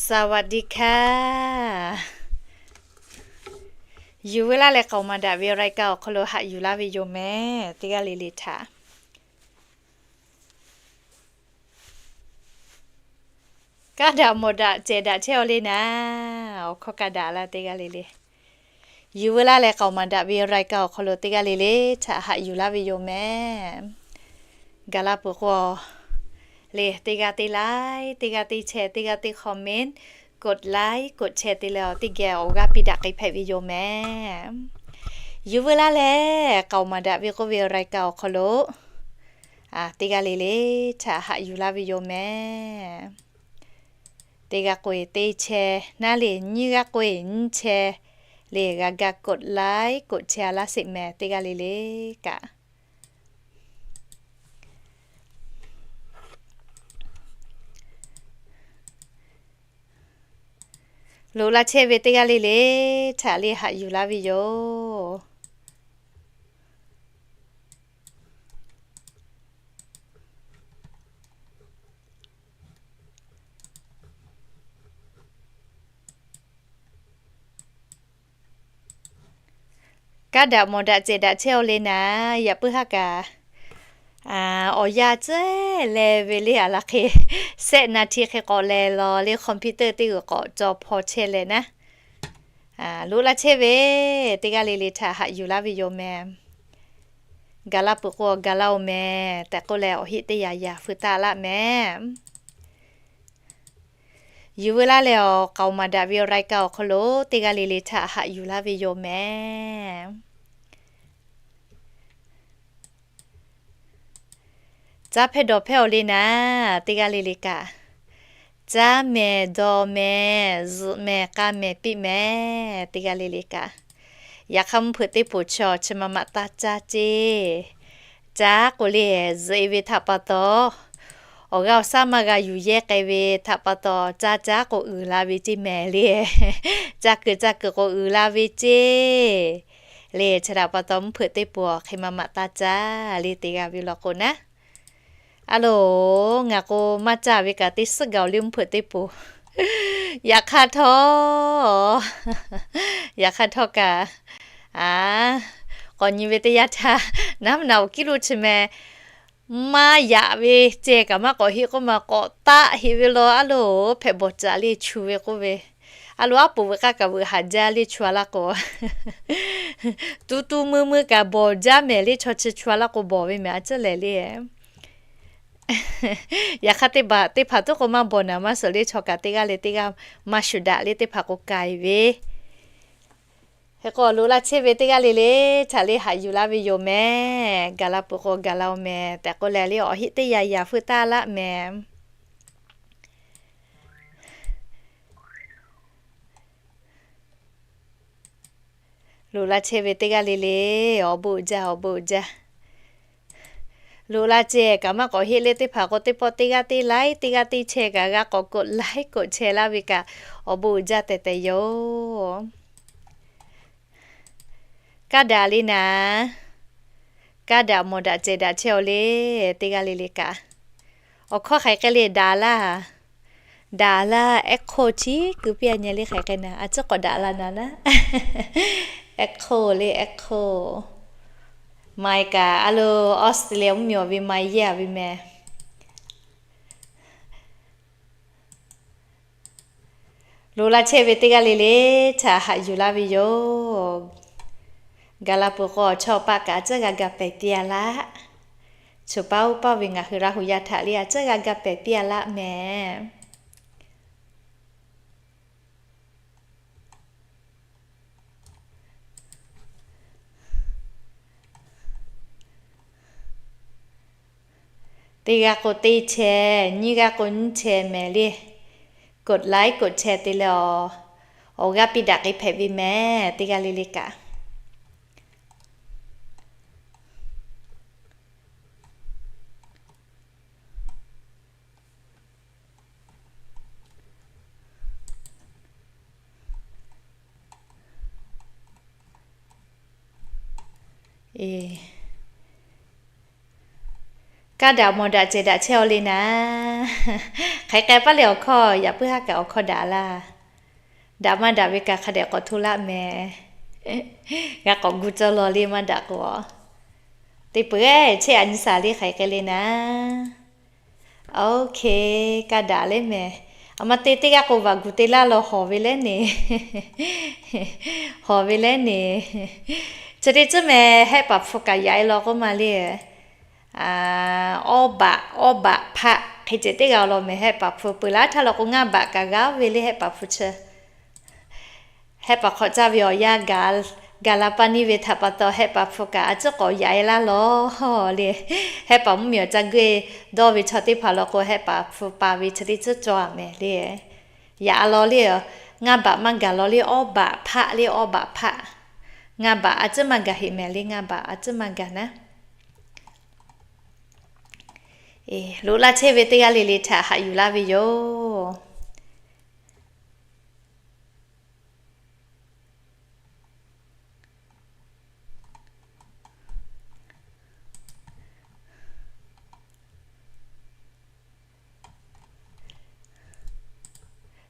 สวัสดีค่ะ Yuˬ veu laˇ leh k'aoˍ maˍ daꞈ ve รายการ awˬ hk'aw lo haꞈ yuˬ laˇ ve yoˬ mehˍ. Teˇ g'aˇ le le htaꞈ kaˇ daꞈ mawˬ daꞈ cehˬ daꞈ chehˇ-aw le naˍ, awˬ hkawˇ kaˇ daꞈ laˇ teˇ g'aˇ le le. Yuˬ veu laˇ leh k'aoˍ maˍ daꞈ ve รายการ awˬ hk'aw lo teˇ g'aˇ le le htaꞈ haꞈ yuˬ laˇ ve yoˬ mehˍ. Gaˬ la peuˬ k'o le, teˇ g'aˇ teˇ like, teˇ g'aˇ teˇ share, teˇ g'aˇ teˇ comment, กดไลค์ กดแชร์ te leh awˬ teˇ geh awˬ g'aˇ piˇ daꞈ k'ai hpehꞈ ve yoˬ mehˍ. Yuˬ veu laˇ leh k'aoˍ maˍ daꞈ ve k'oˆ ve รายการ awˬ hk'aw lo teˇ g'aˇ le le htaꞈ haꞈ yuˬ laˇ ve yoˬ mehˍ. Teˇ g'aˇ k'oˆ-e teˇ share naˉ le, nyiˇ g'aˇ k'oˆ-e nyiˇ share le, g'a ga กดไลค์ กดแชร์ laˇ sheˍ mehˍ teˇ g'aˇ le le kaꞈ. Loꞈ la chehˇ ve teˇ g'aˇ le le htaꞈ le haꞈ yuˬ laˇ ve yoˬ. Kaˇ daꞈ mawˬ daꞈ cehˬ daꞈ chehˇ-aw le naˍ, yaꞈ puiˉ haˉ kaꞈ awˬ yanˇ tcuhˉ leh ve le, aˬ laˬ hk'e แสนนาที hk'e k'awꞈ leh law le, computer teˇ g'uiˬ k'awꞈ caw hpaw chehˇ leh naˉ, loꞈ la chehˇ ve teˇ g'aˇ le le htaꞈ haꞈ yuˬ laˇ ve yoˬ mehˍ. Gaˬ la peuˬ k'o gaˬ la-oˬ mehˍ tehꞈ k'oˆ leh awˬ heˆ teˇ yanˇ yanˇ feu taˆ laˇ mehˍ. Yuˬ veu laˇ leh awˬ k'aoˍ maˍ daꞈ ve รายการ awˬ hk'aw lo teˇ g'aˇ le le htaꞈ haꞈ yuˬ laˇ ve yoˬ mehˍ. Caˇ hpehˇ dawˬ hpehˇ-aw le naˍ, teˇ g'aˇ le le kaꞈ, caˇ mehˍ dawˬ mehˍ zuhꞈ mehˍ k'a mehˍ piˇ mehˍ teˇ g'aˇ le le kaꞈ. Yaꞈ hk'aˇ mvuhˇ hpeuꞈ teˇ poˍ chaw chi ma ma taˇ caˇ ceˇ. Caˇ k'o le, zuhꞈ-e ve htaꞈ pa taw, awˬ g'aˇ awˬ shaˉ maˇ g'a yuˬ yehˇ k'ai ve htaꞈ pa taw, caˇ caˇ k'o uiˍ la ve ceˇ mehˍ le. Caˇ kuiˬ caˇ kuiˬ k'o uiˍ la ve ceˇ le. Chi htaꞈ pa taw mvuhˇ hpeuꞈ teˇ poˍ hk'e ma ma taˇ caˇ le teˇ g'aˇ ve law k'o naˉ. A loˬ, ngaˬ k'o maˇ caˇ ve kaꞈ teˇ suhˉ gaˬ-oˬ le mvuhˇ hpeuꞈ teˇ poˍ. Yaꞈ hk'aˇ htawˇ, yaꞈ hk'aˇ htawˇ kaꞈ, a, k'awꞈ nyi ve teˇ yanˇ htaˇ, naˉ ma naˬ awˬ kiˉ lo chi meh maˇ yaꞈ ve ceh kaꞈ maˇ k'awꞈ heˆ k'oˆ ma k'awꞈ taˆ heˆ ve law. A loˬ, hpehꞈ bawˬ caꞈ le chu ve k'oˆ ve, a loˬ, aˉ poꞈ veuꞈ k'aˇ kaꞈ veuꞈ haˍ jaˇ le chu-a laˇ k'o, tu tu mui mui kaꞈ bawˬ jaˇ mehˍ le. Chaw chi chu-a laˇ k'o bawˬ ve mehˍ a ciˉ lehˬ le. Yaꞈ hk'aˇ teˇ hpaˍ teˇ hpaˍ tuˉ k'o maˇ bawˬ naˍ maˇ suhˍ le. Chaw kaꞈ teˇ g'aˇ leh teˇ g'aˇ maˇ shuˍ daꞈ le, teˇ hpaˍ k'o k'ai ve. Hk'e k'o loꞈ la chehˇ ve teˇ g'aˇ le le htaꞈ le haꞈ yuˬ laˇ ve yoˬ mehˍ. Gaˬ la peuˬ k'o gaˬ la-oˬ mehˍ tehꞈ k'oˆ leh le awˬ heˆ teˇ yanˇ yanˇ feu taˆ laˇ mehˍ. Loꞈ la chehˇ ve teˇ g'aˇ le le, awˬ bon uiˍ jaˇ, awˬ bon uiˍ jaˇ. Loꞈ la chehˇ kaꞈ maˇ k'awꞈ heˆ le, teˇ hpaˍ k'o teˇ pawˆ teˇ g'aˇ teˇ like, teˇ g'aˇ teˇ share kaꞈ g'a k'awꞈ กดไลค์ กดแชร์ laˇ ve kaꞈ awˬ bon uiˍ jaˇ tehꞈ tehꞈ yoˬ. Kaˇ daꞈ le naˍ, kaˇ daꞈ mawˬ daꞈ cehˬ daꞈ chehˇ-aw le, teˇ g'aˇ le le kaꞈ. Awˬ hkawˇ hk'aˬ hk'e k'ai le, daꞈ laˇ. Daꞈ laˇ, ehˉ hk'oˆ chi keu piˇ-a nyi le hk'aˬ hk'e naˍ, a ciˉ k'awꞈ daꞈ la naˍ naˉ. Ehˉ hk'oˆ le, ehˉ hk'oˆ. Mai kaꞈ a loˬ, Australia mvuhˇmiˬ awˬ ve mai yehˇ-a ve mehˍ. Loꞈ la chehˇ ve teˇ g'aˇ le le htaꞈ haꞈ yuˬ laˇ ve yoˬ. Gaˬ la peuˬ k'o chaw paˆ kaꞈ a ciˉ g'a ga pehˍ piˇ-a laˇ. Choˬ paˇ oˇ paˇ ve ngaˬ hui Laˇ hu yaˇ htaꞈ le a ciˉ g'a ga pehˍ piˇ-a laˇ mehˍ. Teˇ g'aˇ k'o teˇ chehˇ, nyiˇ g'aˇ k'o nyiˇ chehˇ mehˍ le. กดไลค์ กดแชร์ te leh awˬ, awˬ g'aˇ piˇ daꞈ k'ai hpehꞈ ve mehˍ teˇ g'aˇ le le kaꞈ. Kaˇ daꞈ mawˬ daꞈ cehˬ daꞈ chehˇ-aw le naˍ. Hk'aˬ hk'e k'ai paˇ le awˬ hkawˇ, yaꞈ puiˉ haˉ kaꞈ awˬ hkawˇ daꞈ laˇ. Daꞈ maˇ daꞈ ve kaꞈ hk'a dehꞈ k'awꞈ hto laˇ meh. G'a k'awꞈ gu cawˇ law le maˇ daꞈ k'o. Te peuˬ-eˬ, chehˇ a nyi shaˍ le hk'aˬ hk'e k'ai le naˍ. Okay, kaˇ daꞈ le meh. A ma te teˇ g'aˇ k'o vaˬ gu te laˇ law hawˬ ve leh ne. Hawˬ ve leh ne. Chi teˇ tcuhˉ meh hehˆ paˍ hpu kaꞈ yaꞈ-e law k'oˆ ma le. Awˇ baꞈ, awˇ baꞈ hpaˆ hk'e ceh teˇ g'aˇ law meh hehˆ paˍ hpu peuˬ laˇ htaˇ law k'o ngaˇ baꞈ kaꞈ g'a ve le hehˆ paˍ hpu chi. Hehˆ paˍ hk'awꞈ caˇ ve awˬ yanˇ gaˬ la pa niˇ ve htaꞈ pa taw hehˆ paˍ hpu kaꞈ a tcuhˉ k'awꞈ yaꞈ-e laˇ law le. Hehˆ paˍ mvuhˇmiˬ awˬ ca geuˆ-e dawˇ ve chaw teˇ hpaˍ law k'o hehˆ paˍ hpu pa ve chi teˇ tcuhˉ cawˬ-a meh le. Yaꞈ-a law le. Ngaˇ baꞈ maˇ gaˬ law le, awˇ baꞈ hpaˆ le, awˇ baꞈ hpaˆ. Ngaˇ baꞈ a tcuhˉ maˇ gaˬ heꞈ meh le, ngaˇ baꞈ a tcuhˉ maˇ gaˬ naˉ. Loꞈ laˇ chehˇ ve teˇ g'aˇ le le htaꞈ haꞈ yuˬ laˇ ve yoˬ.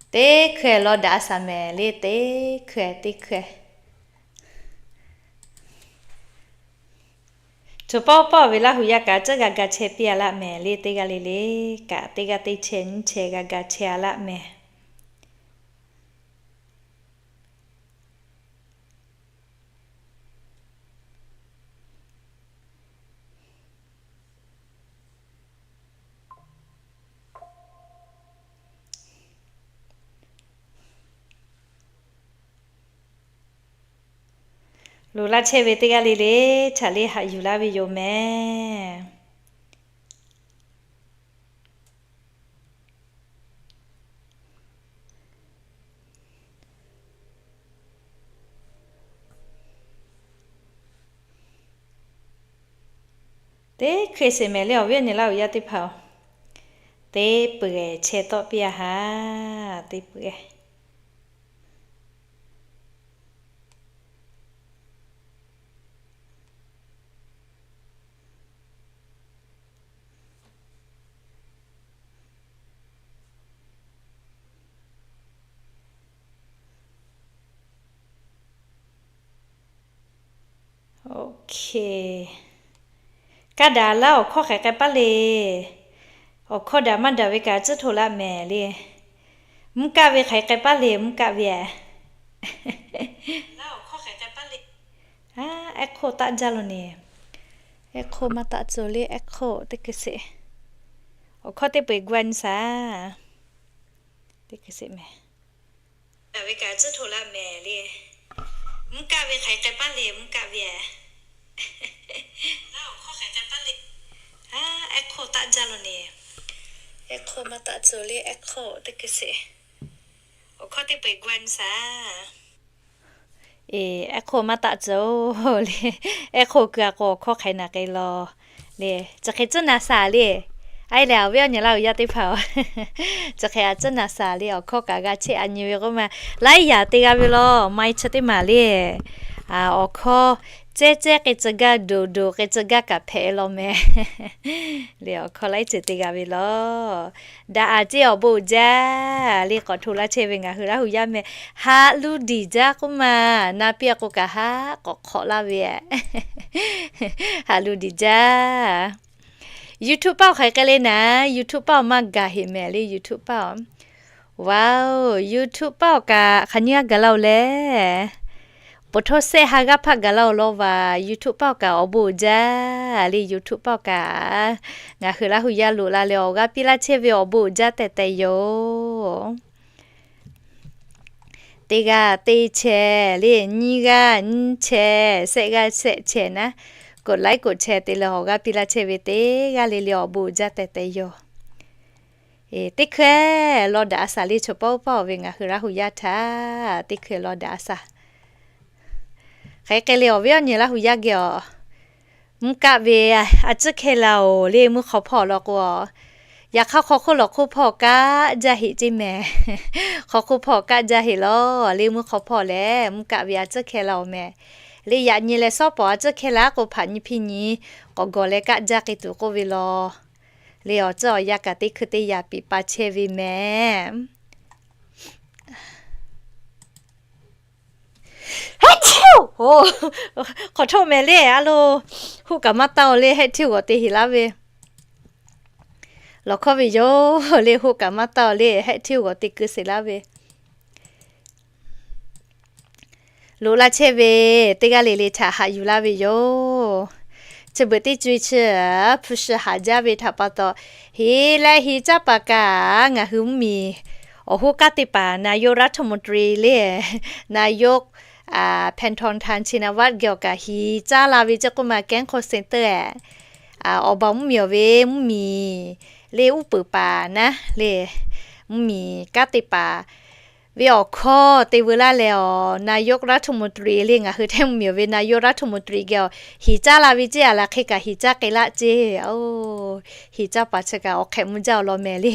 Teˇ hkui law daꞈ a shaˍ mehˍ le, teˇ hkui teˇ hkui. Choˬ pawˆ pawˆ ve Laˇ hu yaˇ kaꞈ tcuhˉ g'a ga chehˇ piˇ a laˆ mehˍ le, teˇ g'aˇ le le kaꞈ teˇ g'aˇ teˇ chehˇ nyiˇ chehˇ g'a ga chehˇ a laˆ mehˍ. Loꞈ laˇ chehˇ ve teˇ g'aˇ le le htaꞈ le haꞈ yuˬ laˇ ve yoˬ mehˍ. Teˇ hkui sheˍ mehˍ le awˬ viˉ awˬ nyi Laˇ hu yaˇ teˇ hpaˍ-oˬ, teˇ peuˬ-eˬ chehˇ tawˆ piˇ a haꞈ, teˇ peuˬ-eˬ. Kaˇ daꞈ laˇ awˬ hkawˇ hk'aˬ hk'e k'ai paˇ le. Awˬ hkawˇ daꞈ maˇ daꞈ ve kaꞈ tcuhˉ hto laˆ mehˍ le. Mvuhˇ kaˆ ve hk'aˬ hk'e k'ai paˇ le, mvuhˇ kaˆ ve a. Ehˉ hk'oˆ taˆ jaˇ lo ne. Ehˉ hk'oˆ maˇ taˆ tcuh le, ehˉ hk'oˆ teˇ hkui sheˍ. Awˬ hkawˇ teˇ peu-eˬ gu a nyi shaˍ. Teˇ hkui sheˍ mehˍ. Daꞈ ve kaꞈ tcuhˉ hto laˆ mehˍ le. Mvuhˇ kaˆ ve hk'aˬ hk'e k'ai paˇ le, mvuhˇ kaˆ ve a. Ehˉ hk'oˆ taˆ jaˇ lo ne. Ehˉ hk'oˆ maˇ taˆ tcuh le, ehˉ hk'oˆ teˇ hkui sheˍ. Awˬ hkawˇ teˇ peu-eˬ gu a nyi shaˍ. Ehˉ hk'oˆ maˇ taˆ tcuh-o le. Ehˉ hk'oˆ keu a k'o awˬ hkawˇ hk'aˬ hk'e naˬ k'ai law le. Chi hk'e tcuhˉ naˬ shaˍ le. A e lehˬ awˬ viˉ awˬ nyi Laˇ hu yaˇ teˇ hpaˍ-oˬ, chi hk'e a tcuhˉ naˬ shaˍ le. Awˬ hkawˇ kaꞈ g'a chehˇ a nyi ve k'oˆ ma, laiˉ yaꞈ te g'a ve law. Maˇ e chi teˇ maˬ le. Awˬ hkawˇ cehˇ cehˇ k'e tcuh gaˇ, doꞈ doꞈ k'e tcuh gaˇ kaꞈ hpehꞈ law meh le. Awˬ hkawˇ laiˉ ceuˬ te g'a ve law. Daꞈ a ceˇ awˬ bon uiˍ jaˇ le. K'awꞈ hto laˇ chehˇ ve ngaˬ hui Laˇ hu yaˇ meh. Haꞈ lu diˬ jaˇ k'oˆ ma. Na piˇ a k'o kaꞈ haˉ k'awꞈ hk'awꞈ laˇ ve. Haꞈ lu diˬ jaˇ. YouTube paˆ-oˬ hk'aˬ hk'e k'ai le naˍ. YouTube paˆ-oˬ maˇ gaˬ heꞈ mehˍ le. YouTube paˆ-oˬ, wow, YouTube paˆ-oˬ kaꞈ hk'aˬ nyi g'aˇ gaˬ laˇ-oˬ leh, poˬ htawˇ sehˆ ha g'aˇ hpaˆ gaˬ laˇ-oˬ law va. YouTube paˆ-oˬ kaꞈ awˬ bon uiˍ jaˇ le. YouTube paˆ-oˬ kaꞈ ngaˬ hui Laˇ hu yaˇ loꞈ la leh awˬ g'aˇ piˇ laˇ chehˇ ve awˬ bon uiˍ jaˇ tehꞈ tehꞈ yoˬ. Teˇ g'aˇ teˇ chehˇ le, nyiˇ g'aˇ nyiˇ chehˇ, sehˆ g'aˇ sehˆ chehˇ naˉ, koꞈ laiˉ koꞈ chehˇ te leh awˬ g'aˇ piˇ laˇ chehˇ ve teˇ g'aˇ le le awˬ bon uiˍ jaˇ tehꞈ tehꞈ yoˬ. Teˇ hkui law daꞈ a shaˍ le. Chaw pawˆ pawˆ ve ngaˬ hui Laˇ hu yaˇ htaꞈ teˇ hkui law daꞈ a shaˍ. Hk'aˬ hk'e k'ai le awˬ viˉ awˬ nyi Laˇ hu yaˇ geh-oˬ, mvuhˇ kaˆ ve a tcuhˉ hkeh la-oˬ le. Mvuhˇ hk'aw hpawˇ law k'o, yaꞈ hk'aˇ hk'aw hk'oˆ lawˬ hk'oˆ hpawˇ kaˆ jaˇ heꞈ ceˇ mehˍ. Hk'aw hk'oˆ hpawˇ kaˆ jaˇ heꞈ law le. Mvuhˇ hk'aw hpawˇ lehˬ mvuhˇ kaˆ ve a tcuhˉ hkeh la-oˬ mehˍ le. Yaꞈ nyi leh shawˉ pawˍ a tcuhˉ hkeh la k'o hpaꞈ nyi hpiˇ nyi k'awꞈ gawˬ leh kaˆ jaˇ k'e tuˬ k'oˆ ve law. Le awˬ tcuhˇ awˬ yanˇ kaꞈ teˇ hkui teˇ yanˇ piˍ pa chehˇ ve mehˍ. Heˆ tiˉ-oˬ, k'awꞈ htawˇ mehˍ le a lo, hoˆ kaꞈ maˇ taˇ-oˬ le, heˆ tiˉ g'awˬ te heˍ laˇ ve. Lawˬ hkawˇ ve yoˬ le, hoˆ kaꞈ maˇ taˇ-oˬ le, heˆ tiˉ g'awˬ te keu sheˍ laˇ ve. Loꞈ la chehˇ ve teˇ g'aˇ le le htaꞈ haꞈ yuˬ laˇ ve yoˬ. Chi beuꞈ teˇ co-e chi hpu shi haꞈ jaˇ ve htaꞈ pa taw, heˍ leh heˍ caˇ paˍ kaꞈ ngaˬ hui mvuhˇmiˬ awˬ hoˉ kanˉ te paˍ นายกรัฐมนตรี le, นายก Paetongtarn Shinawatra geh awˬ kaꞈ heˍ caˇ la ve ceˇ k'oˆ ma, แก๊ง call center-ehˬ, awˬ baˬ mvuhˇmiˬ awˬ ve mvuhˇmiˬ le uˉ peunˍ paˍ naˉ le, mvuhˇmiˬ kanˉ te paˍ ve awˬ hkawˇ te veu laˇ leh awˬ, นายกรัฐมนตรี le ngaˬ hui hteˇ mvuhˇmiˬ awˬ ve นายกรัฐมนตรี geh awˬ heˍ caˇ la ve ceˇ, a laˬ hk'e kaꞈ heˍ caˇ k'ai laˇ ceˇ. Heˍ caˇ paˍ chi kaꞈ awˬ hk'ehꞈ mvuh jaˇ awˬ lawn mehˍ le.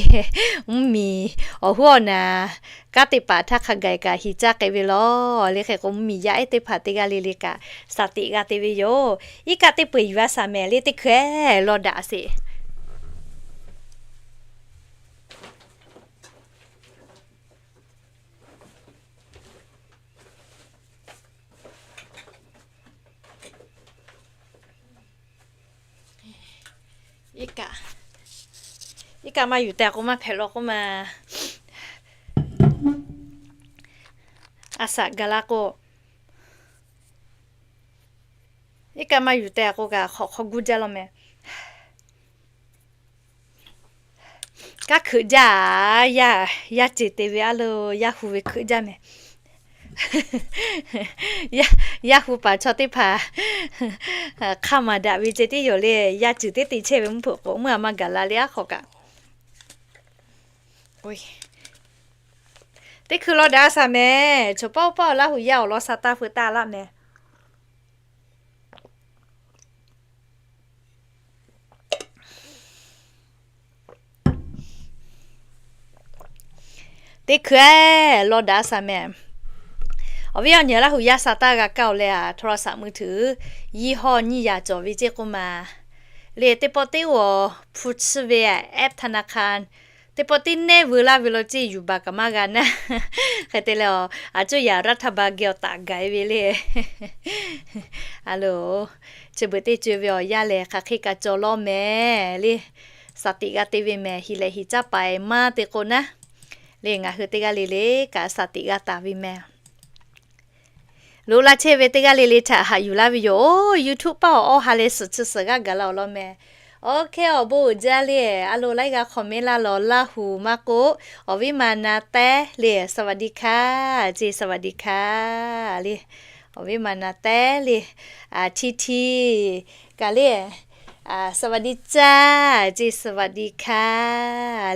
Mvuhˇmiˬ awˬ hoˉ awˬ naˍ kanˉ te paˍ htaˇ hk'a gaˬ kaꞈ heˍ caˇ k'ai ve lawˬ. Le hk'e k'o mvuhˇmiˬ yaˇ ehˉ teˇ hpaˍ teˇ g'aˇ le le kaꞈ shaˍ tiꞈ g'a te ve yoˬ. Iˉ kaˆ teˇ peu-eˬ yuˬ a shaˍ mehˍ le, teˇ hkui-ehˬ lawˇ daꞈ sheˍ. Iˉ kaˆ maˇ yuˬ tehꞈ k'o maˇ hpehꞈ law k'oˆ ma. A shaꞈ gaˬ la k'o, iˉ kaˆ maˇ yuˬ tehꞈ k'o kaꞈ hk'awꞈ hk'aw guˇ jaˇ law mehˍ. Kanˉ hkeuꞈ jaˇ, yaˇ ceˬ te ve a lo, yaˇ hu ve hkeuꞈ jaˇ mehˍ. Yaˇ hu paˍ chaw teˇ hpaˍ hk'a maˍ daꞈ ve ceh tiˉ yoˬ le. Yaˇ ceˬ teˉ te chehˇ ve mvuhˇ hpeuꞈ k'o, mvuhˇ a maˇ gaˬ la le aˉ hk'aw kaꞈ. Teˇ hkui lawˇ daꞈ a shaˍ mehˍ. Chaw pawˆ pawˆ Laˇ hu yaˇ awˬ lawn sha taˇ feu taˇ laˇ mehˍ. Teˇ hkui-ehˬ lawˇ daꞈ a shaˍ mehˍ. Awˬ viˉ awˬ nyi Laˇ hu yaˇ sha taˇ g'a kaˇ-oˬ leh a, โทรศัพท์มือถือ ยี่ห้อ nyiˇ yaꞈ cawˬ ve ceˇ k'oˆ ma. Le teˇ pawˆ teˇ g'awˬ hpu chiˇ ve แอปธนาคาร teˇ pawˆ teˇ nehˇ veu laˇ ve law ceˇ, yuˬ baˬ kaꞈ maˇ g'a naˉ. Hk'e te leh a, a cuˇ yaꞈ รัฐบาล geh awˬ taˍ gaˬ-e ve le. A lo, chi beuꞈ teˇ co-e ve awˬ yanˇ lehˬ hk'aˬ hk'e kaꞈ cawˬ law mehˍ le. Shaˍ tiꞈ g'a te ve mehˍ. Heˍ leh heˍ caˇ paˍ-eˬ maˇ te k'o naˉ, le ngaˬ hui teˇ g'aˇ le le kaꞈ shaˍ tiꞈ g'a taˍ ve mehˍ. Loꞈ la chehˇ ve teˇ g'aˇ le le htaꞈ haꞈ yuˬ laˇ ve yoˬ. Oˇ, YouTube paˇ awˬ awˇ ha leh suhˍ chi suhˍ g'aˇ gaˬ la awˬ lawn mehˍ. Oˇ, hk'e awˬ bon uiˍ jaˇ le. A lo laiˉ g'aˇ comment laˇ lawˬ, Laˇ hu maˇ k'oˆ, awˬ viˉ ma na tehˉ le, สวัสดีค่ะ ceˇ, สวัสดีค่ะ le. Awˬ viˉ ma na tehˉ le, Hti Hti kaꞈ le, สวัสดีจ้า ceˇ, สวัสดีค่ะ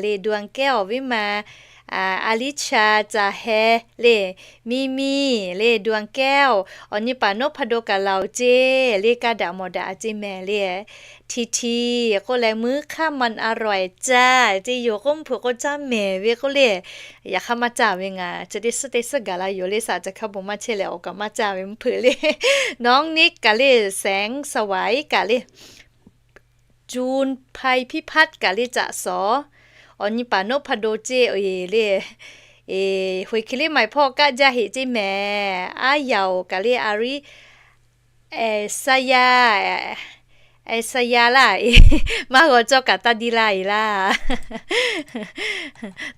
le. Dawˇ kehˉ awˬ viˉ ma, a liˇ cha ca heh le, Miˇmiˇ le. Dawˇ kehˉ-oˬ, awˬ nyi paˍ นพดล kaꞈ laˬ-oˬ ceˇ le, kaˇ daꞈ mawˬ daꞈ a ceˇ mehˍ le. Hti Hti k'oˆ leh, มื้อค่ำมันอร่อยจ้า ceˇ yoˬ. K'oˆ mvuhˇ hpeuꞈ k'o caˇ mehˍ ve k'oˆ le. Yaꞈ hk'aˇ maˇ caˇ ve ngaˬ chi teˇ suhˉ teˇ suhˉ gaˬ la yoˬ le, shaˍ caˬ hk'a bon maˇ chehˇ leh awˬ kaꞈ maˇ caˇ ve mvuhˇ hpeuꞈ le. Nawˉ neˇ kaꞈ le, Sehnˍ Sawaiˍ kaꞈ le, Junˇ Hpaiˇ Hpiˇ Hpaˇ kaꞈ le, Caꞈ Sawˍ, awˬ nyi paˍ นพดล ceˇ le. Hk'e le maˬ hpawˇ kaˆ jaˇ heꞈ ceˇ mehˍ. Aˉ yaꞈ-oˬ kaꞈ le, a riˉ, Eˍsaˍyaˆ, Eˍsaˍyaˆ laˇ, maˇ g'aw cawˇ kaꞈ taˇ diˇ laˇ e laˇ.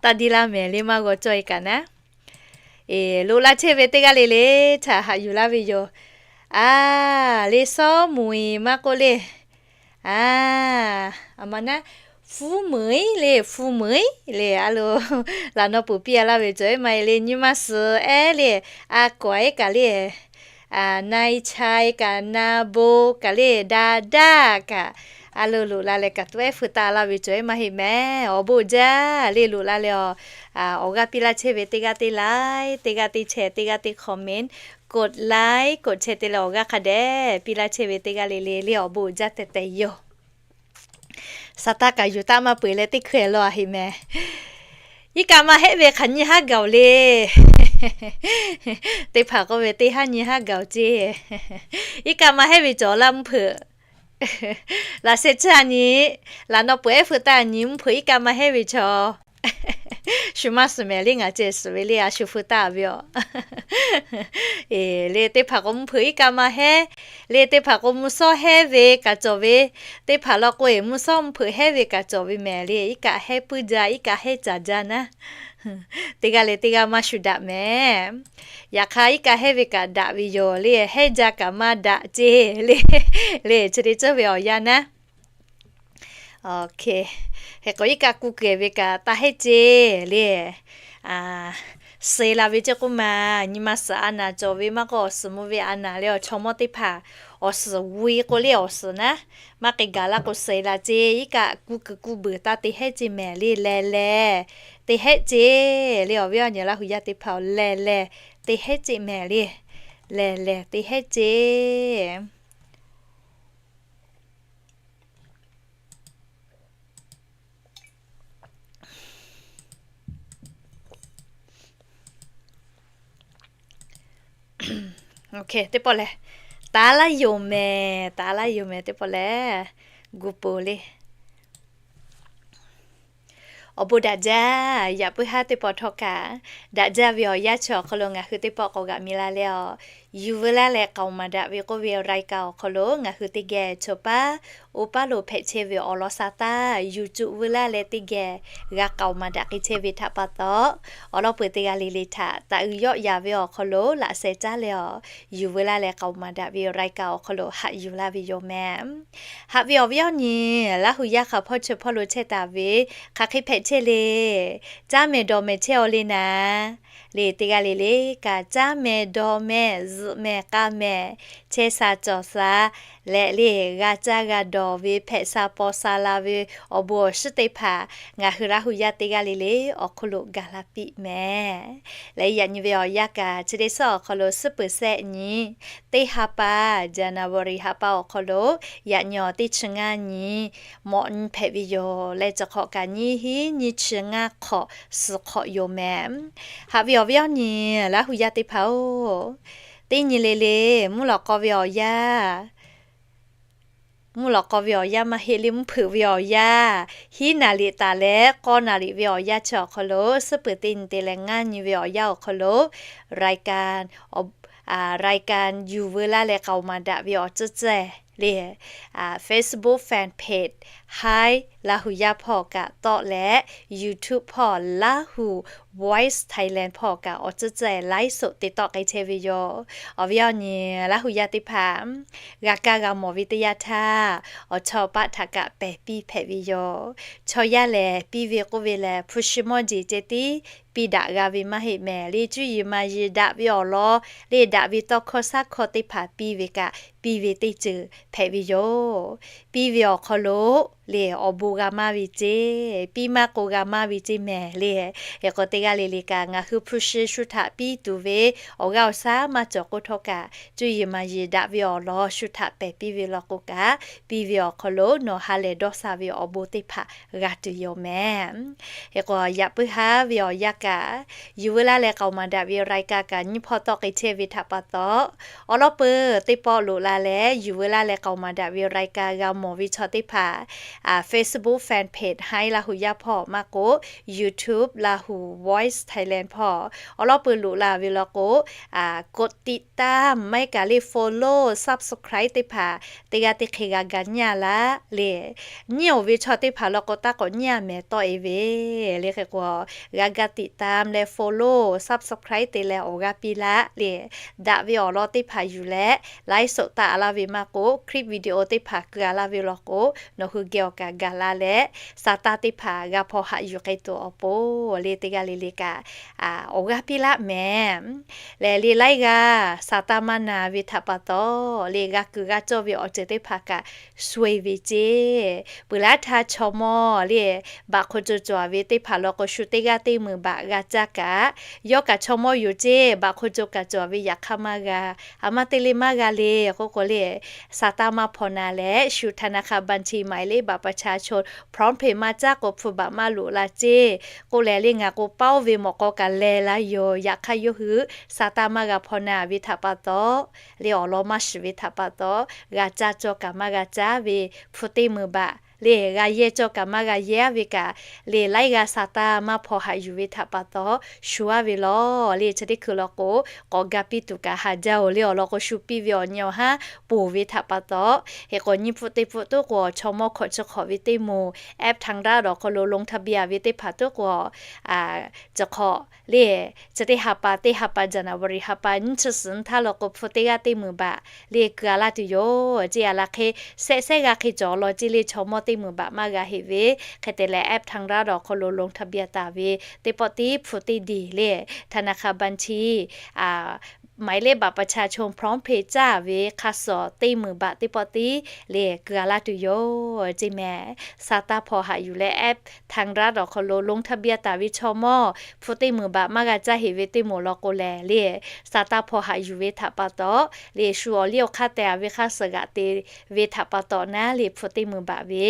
Taˇ diˇ laˇ mehˍ le, maˇ g'aw cawˇ e kaꞈ naˉ. Loꞈ la chehˇ ve teˇ g'aˇ le le htaꞈ haꞈ yuˬ laˇ ve yoˬ. A, le Sawˉ Muiˍ maˇ k'oˆ le. A, a ma naˉ, Fuˉ Muiˍ le, Fuˉ Muiˍ le. A lo, laꞈ naw puˍ piˇ a laˇ ve cawˬ e maˇ heˆ le, nyi ma suhˍ ehˉ le, a kawˍ ehˉ kaꞈ le, Na Chai kaꞈ Na Bo kaꞈ le, Da Daˇ kaꞈ, a lo loꞈ la leh kaꞈ tuˉ ehˉ feu taˍ laˇ ve cawˬ e maˇ heˆ mehˍ. Awˬ bon jaˇ le, loꞈ la leh awˬ, awˬ g'aˇ piˇ laˇ chehˇ ve teˇ g'aˇ teˇ like, teˇ g'aˇ teˇ share, teˇ g'aˇ teˇ comment, กดไลค์ กดแชร์ te leh awˬ g'aˇ hk'a dehꞈ piˇ laˇ chehˇ ve teˇ g'aˇ le le le awˬ bon jaˇ tehꞈ tehꞈ yoˬ. Shaˍ taˇ kaꞈ yuˬ taˇ maˇ peuˬ leh teˇ hkui-ehˬ law a heꞈ mehˍ. Iˉ kaˆ maˇ hehˆ ve hk'aˬ nyiˇ haˉ gaˬ-oˬ le. Teˇ hpaˍ k'oˆ ve teˇ haˉ nyiˇ haˉ gaˬ-oˬ ceˇ. Iˉ kaˆ maˇ hehˆ ve cawˬ laˇ mvuhˇ hpeuꞈ. Laꞈ sheh caˇ nyi, laꞈ naw peuˬ ehˉ feu taˇ nyi, mvuhˇ hpeuꞈ iˉ kaˆ maˇ hehˉ ve chaw. Shu maˇ suhˍ mehˍ le, ngaˬ ceh suhˍ ve le, a shu feu taˍ ve aˬ. Eˬ, le teˇ hpaˍ k'o mvuhˇ hpeuꞈ iˉ kaˆ maˇ hehˉ, le teˇ hpaˍ k'o mvuhˇ shawˉ hehˉ ve kaꞈ cawˬ ve, teˇ hpaˍ law k'o eˬ mvuhˇ shawˉ mvuhˇ hpeuꞈ hehˉ ve kaꞈ cawˬ ve mehˍ le, iˉ kaˆ hehˉ puiˉ jaˇ, iˉ kaˆ hehˉ caˍ jaˇ naˉ. Teˇ g'aˇ leh teˇ g'aˇ maˇ shu daꞈ mehˍ. Yaꞈ hk'aˇ iˉ kaˆ hehˉ ve kaꞈ daꞈ ve yoˬ le, hehˉ jaˇ kaꞈ maˇ daꞈ ceˇ le, le chi te tcuhˇ ve awˬ yanˇ naˉ. Hk'e k'o iˉ kaˆ kuˇ kehˬ ve kaꞈ taˇ hehˉ ceˇ le. Suh la ve ceˇ k'oˆ ma, nyi ma suhˍ a naˍ cawˬ ve maˇ k'oˆ, awˬ suhˍ mvuh ve a naˍ le awˬ chaw mawˇ teˇ hpaˍ, awˬ suhˍ g'uˇ k'o le awˬ suhˍ naˉ, maˇ k'ai gaˬ laˇ k'o suh la ceˇ, iˉ kaˆ kuˇ kuˬ kuˇ beuˬ taˇ te hehˉ ceˇ mehˍ le, leh leh te hehˉ ceˇ le. Awˬ viˉ awˬ nyi Laˇ hu yaˇ teˇ hpaˍ-oˬ, leh leh te hehˉ ceˇ mehˍ le, leh leh te hehˉ ceˇ. Teˇ pawˆ lehˬ, taˍ laˇ yoˬ mehˍ, taˍ laˇ yoˬ mehˍ, teˇ pawˆ lehˬ gu peuˬ le. Awˬ bon daꞈ jaˇ. Yaꞈ puiˉ haˉ teˇ pawˆ htawˇ kaꞈ, daꞈ jaˇ ve awˬ yanˇ chi awˬ hk'aw lo ngaˬ hui teˇ pawˆ k'awꞈ g'aꞈ mi la leh, Yuˬ veu laˇ leh k'aoˍ maˍ daꞈ ve k'oˆ ve รายการ awˬ hk'aw lo ngaˬ hui teˇ geh chaw paˉ oˇ paˉ lo hpehꞈ chehˇ ve awˬ lawn sha taˇ, yuˬ cuˆ veu laˇ leh teˇ geh g'a k'aoˍ maˍ daꞈ k'ai chehˇ ve htaꞈ pa taw, awˬ lawn peuˬ teˇ g'aˇ le le htaꞈ taˍ uiˍ yawˆ yaˍ ve awˬ hk'aw lo laꞈ sheh caˉ leh, Yuˬ veu laˇ leh k'aoˍ maˍ daꞈ ve รายการ awˬ hk'aw lo haꞈ yuˬ laˇ ve yoˬ mehˍ. Haꞈ ve awˬ viˉ awˬ nyi, Laˇ hu yaˇ hk'a hpawˇ chi hpawˇ lo chehˇ taˍ ve, hk'aˬ hk'e hpehꞈ chehˇ le. Caˇ mehˍ dawˬ mehˍ chehˇ aw le naˍ. Le teˇ g'aˇ le le kaꞈ caˇ mehˍ dawˬ mehˍ zuhꞈ mehˍ k'a mehˍ, chehˇ sha cawˬ sha leh le, g'a caˇ g'a dawˬ ve hpehꞈ sha paw sha la ve awˬ bon awˬ shiˉ teˇ hpaˍ ngaˬ hui Laˇ hu yaˇ teˇ g'aˇ le le awˬ hk'aw lo gaˬ la piˇ mehˍ. Leh yaꞈ nyi ve awˬ yanˇ kaꞈ chi teˇ suhˉ awˬ hk'aw lo suhˉ peuˬ shehˆ nyi, teˇ ha pa, January ha pa awˬ hk'aw lo yaꞈ nyi awˬ teˇ chi ngaˇ nyi mawꞈ nyi hpehꞈ ve yoˬ. Leh chi hk'awꞈ kaꞈ nyiˇ hinˉ nyiˇ chi ngaˇ hk'awꞈ suhˍ hk'awꞈ yoˬ mehˍ. Haꞈ ve awˬ viˉ awˬ nyi, Laˇ hu yaˇ teˇ hpaˍ-oˬ, teˇ nyi le le mvuhˇ lawꞈ k'aw ve awˬ yanˇ mvuhˇ lawꞈ k'aw ve awˬ yanˇ maˇ heˆ le, mvuhˇ hpeuꞈ ve awˬ yanˇ, hiˉ naˍ riˍ taˍ leh k'awˇ naˍ riˍ ve awˬ yanˇ chi awˬ hk'aw lo suhˉ peuˬ teˇ nyi te leh ngaˇ nyi ve awˬ yanˇ awˬ hk'aw lo รายการ Yuˬ veu laˇ leh k'aoˍ maˍ daꞈ ve awˬ tcuhˉ cehˇ le, Facebook fan page Hi Laˇ hu yaˇ hpawˇ kaꞈ tawˆ leh, YouTube hpawˇ Laˇ hu Voice Thailand hpawˇ kaꞈ awˬ tcuhˉ cehˇ ไลฟ์สด te tawˆ k'ai chehˇ ve yoˬ. Awˬ viˉ awˬ nyi Laˇ hu yaˇ teˇ hpaˍ, g'a kaˇ g'a mawˬ ve teˇ yanˇ htaˇ, awˬ chawˇ paˆ htaꞈ kaꞈ pehˬ piˇ hpehꞈ ve yoˬ. Chaw yaˇ lehˬ piˇ ve k'oˆ ve lehˬ, hpu shi mawˇ jeˬ ceh tiˉ piˇ daꞈ g'a ve maˇ heˆ mehˍ le, cuˇ yiˍ maˍ yiˍ daꞈ ve awˬ lawn le, daꞈ ve tawˇ hkawˇ shaˉ hkawˇ teˇ hpaˍ piˇ ve kaꞈ, piˇ ve teˇ ceuˬ hpehꞈ ve yoˬ. Piˇ ve awˬ hk'aw lo le awˬ bon g'a maˇ ve ceˇ, piˇ maˇ k'o g'a maˇ ve ceˇ mehˍ le. Hk'e k'o teˇ g'aˇ le le kaꞈ ngaˬ hui hpu shi shu htaꞈ piˇ tuˬ ve awˬ g'aˇ awˬ shaˉ maˇ cawˬ k'oˆ htawˇ kaꞈ, cuˇ yiˍ maˍ yiˍ daꞈ ve awˬ lawn shu htaꞈ pehˬ piˇ ve law k'o kaꞈ, piˇ ve awˬ hk'aw lo nawˬ ha lehˬ dawˇ sha ve awˬ bon teˇ hpaˍ g'a tuˬ yoˬ mehˍ. Hk'e k'o yaꞈ puiˉ haˉ ve awˬ yanˇ kaꞈ, Yuˬ veu laˇ leh k'aoˍ maˍ daꞈ ve รายการ kaꞈ nyiˇ hpawˇ tawˆ k'ai chehˇ ve htaꞈ pa taw, awˬ lawn peuˬ teˇ pawˆ loꞈ la leh Yuˬ veu laˇ leh k'aoˍ maˍ daꞈ ve รายการ g'a mawˬ ve chaw teˇ hpaˍ, Facebook fan page Hi Laˇ hu yaˇ hpawˇ maˇ k'o, YouTube Lahu Voice Thailand hpawˇ awˬ lawn peuˬ loꞈ la ve law k'o, กดติดตาม maˇ heˆ kaꞈ le follow subscribe teˇ hpaˍ teˇ g'aˇ teˇ hk'e g'a ga nyi a laˇ le. Nyi oˬ ve chaw teˇ hpaˍ law k'o taˇ k'awꞈ nyi a mehˍ tawˆ e ve le. Hk'e k'o g'a ga ติดตาม leh follow subscribe te leh awˬ g'aˇ piˇ laˇ le. Daꞈ ve awˬ lawn teˇ hpaˍ yuˬ leh ไลฟ์สด taˆ a laˇ ve maˇ k'o, clip video teˇ hpaˍ keu a laˇ ve law k'o, nawˬ hui geh awˬ kaꞈ gaˬ la leh, sa taˇ teˇ hpaˍ g'a hpaw haꞈ yuˬ k'ai tuˬ awˬ pon le teˇ g'aˇ le le kaꞈ awˬ g'aˇ piˇ laˇ mehˍ. Lehˬ le laiˉ g'aˇ sa taˇ maˇ na ve htaꞈ pa taw, le g'a kuiˬ g'a cawˇ ve awˬ ceuˬ teˇ hpaˍ kaꞈ sho e ve ceˇ. Peuˬ laˇ htaˇ chaw mawˇ le baꞈ hk'o co cawˬ ve teˇ hpaˍ law k'o shu teˇ g'aˇ teˇ meunˍ baꞈ g'a caˇ kaꞈ, yawˇ kaꞈ chaw mawˇ yoˬ ceˇ, baꞈ hk'o co kaꞈ cawˬ ve yaꞈ hk'aˇ maˇ g'a, a maˇ te le maˇ g'a le k'oˆ k'o le, sa taˇ maˇ hpaw na leh shu ธนาคาร บัญชีหมายเลข บัตรประชาชน พร้อมเพย์ maˇ caˇ k'o hpu baꞈ maˇ loꞈ la ceˇ k'oˆ leh le, ngaˬ k'o paoˇ ve mawꞈ k'aw kaꞈ leh la yoˬ. Yaꞈ hk'aˇ yawˇ hui sa taˇ maˇ g'a hpaw na ve htaꞈ pa taw, le awˬ lawn maˇ shiˍ ve htaꞈ pa taw, g'a caˇ cawˇ kaꞈ maˇ g'a caˇ ve hpu teˇ meunˍ baꞈ le, g'a yehˇ cawˇ kaꞈ maˇ g'a yehˇ ve kaꞈ le, laiˉ g'aˇ sa taˇ maˇ hpaw haꞈ yuˬ ve htaꞈ pa taw, shu aˇ ve lawˬ le, chi teˇ hkui law k'o, k'awꞈ ga piˇ tuˬ kaꞈ haˍ jaˇ-oˬ le, awˬ lawn k'o shu piˇ ve awˬ nyi awˬ haˉ ponˬ ve htaꞈ pa taw. Hk'e k'o nyiˇ pfuhˆ teˇ pfuhˆ tuˉ k'o, chaw mawˇ hkawꞈ chi hk'awꞈ ve teˇ moˍ, app ไทยรัฐ awˬ hk'aw lo ลงทะเบียน ve teˇ hpaˍ tuˉ k'o, a, chi hk'awꞈ le, chi teˇ ha pa, teˇ ha pa January ha pa nyiˇ chi suhˍ nyi htaˇ law k'o hpu teˇ g'aˇ teˇ meunˍ baꞈ le keu a laˇ tuˬ yoˬ ceˇ. A la hk'e, sehˆ sehˆ g'aˇ hk'e cawˬ law ceˇ le, chaw mawˇ teˇ meunˍ baꞈ maˇ g'a heˆ ve. Hk'e te leh app ไทยรัฐ awˬ hk'aw lo ลงทะเบียน taˍ ve teˇ pawˆ tiˉ hpu teˇ diˬ le, ธนาคารบัญชี หมายเลขบัตรประชาชน พร้อมเพย์ caˇ ve hk'a suhˍ teˇ meunˍ baꞈ teˇ pawˆ tiˉ le keu a laˇ tuˬ yoˬ ceˇ mehˍ. Sa taˇ hpaw haꞈ yuˬ leh app ไทยรัฐ awˬ hk'aw lo ลงทะเบียน taˍ ve chaw mawˇ hpu teˇ meunˍ baꞈ maˇ g'a caˇ heˆ ve teˇ moˍ law k'o lehˬ le, sa taˇ hpaw haꞈ yuˬ ve htaꞈ pa taw, le shu awˬ liˇ awˬ hk'aˇ teh a ve hk'a suhˍ g'aꞈ te ve htaꞈ pa taw naˉ le hpu teˇ meunˍ baꞈ ve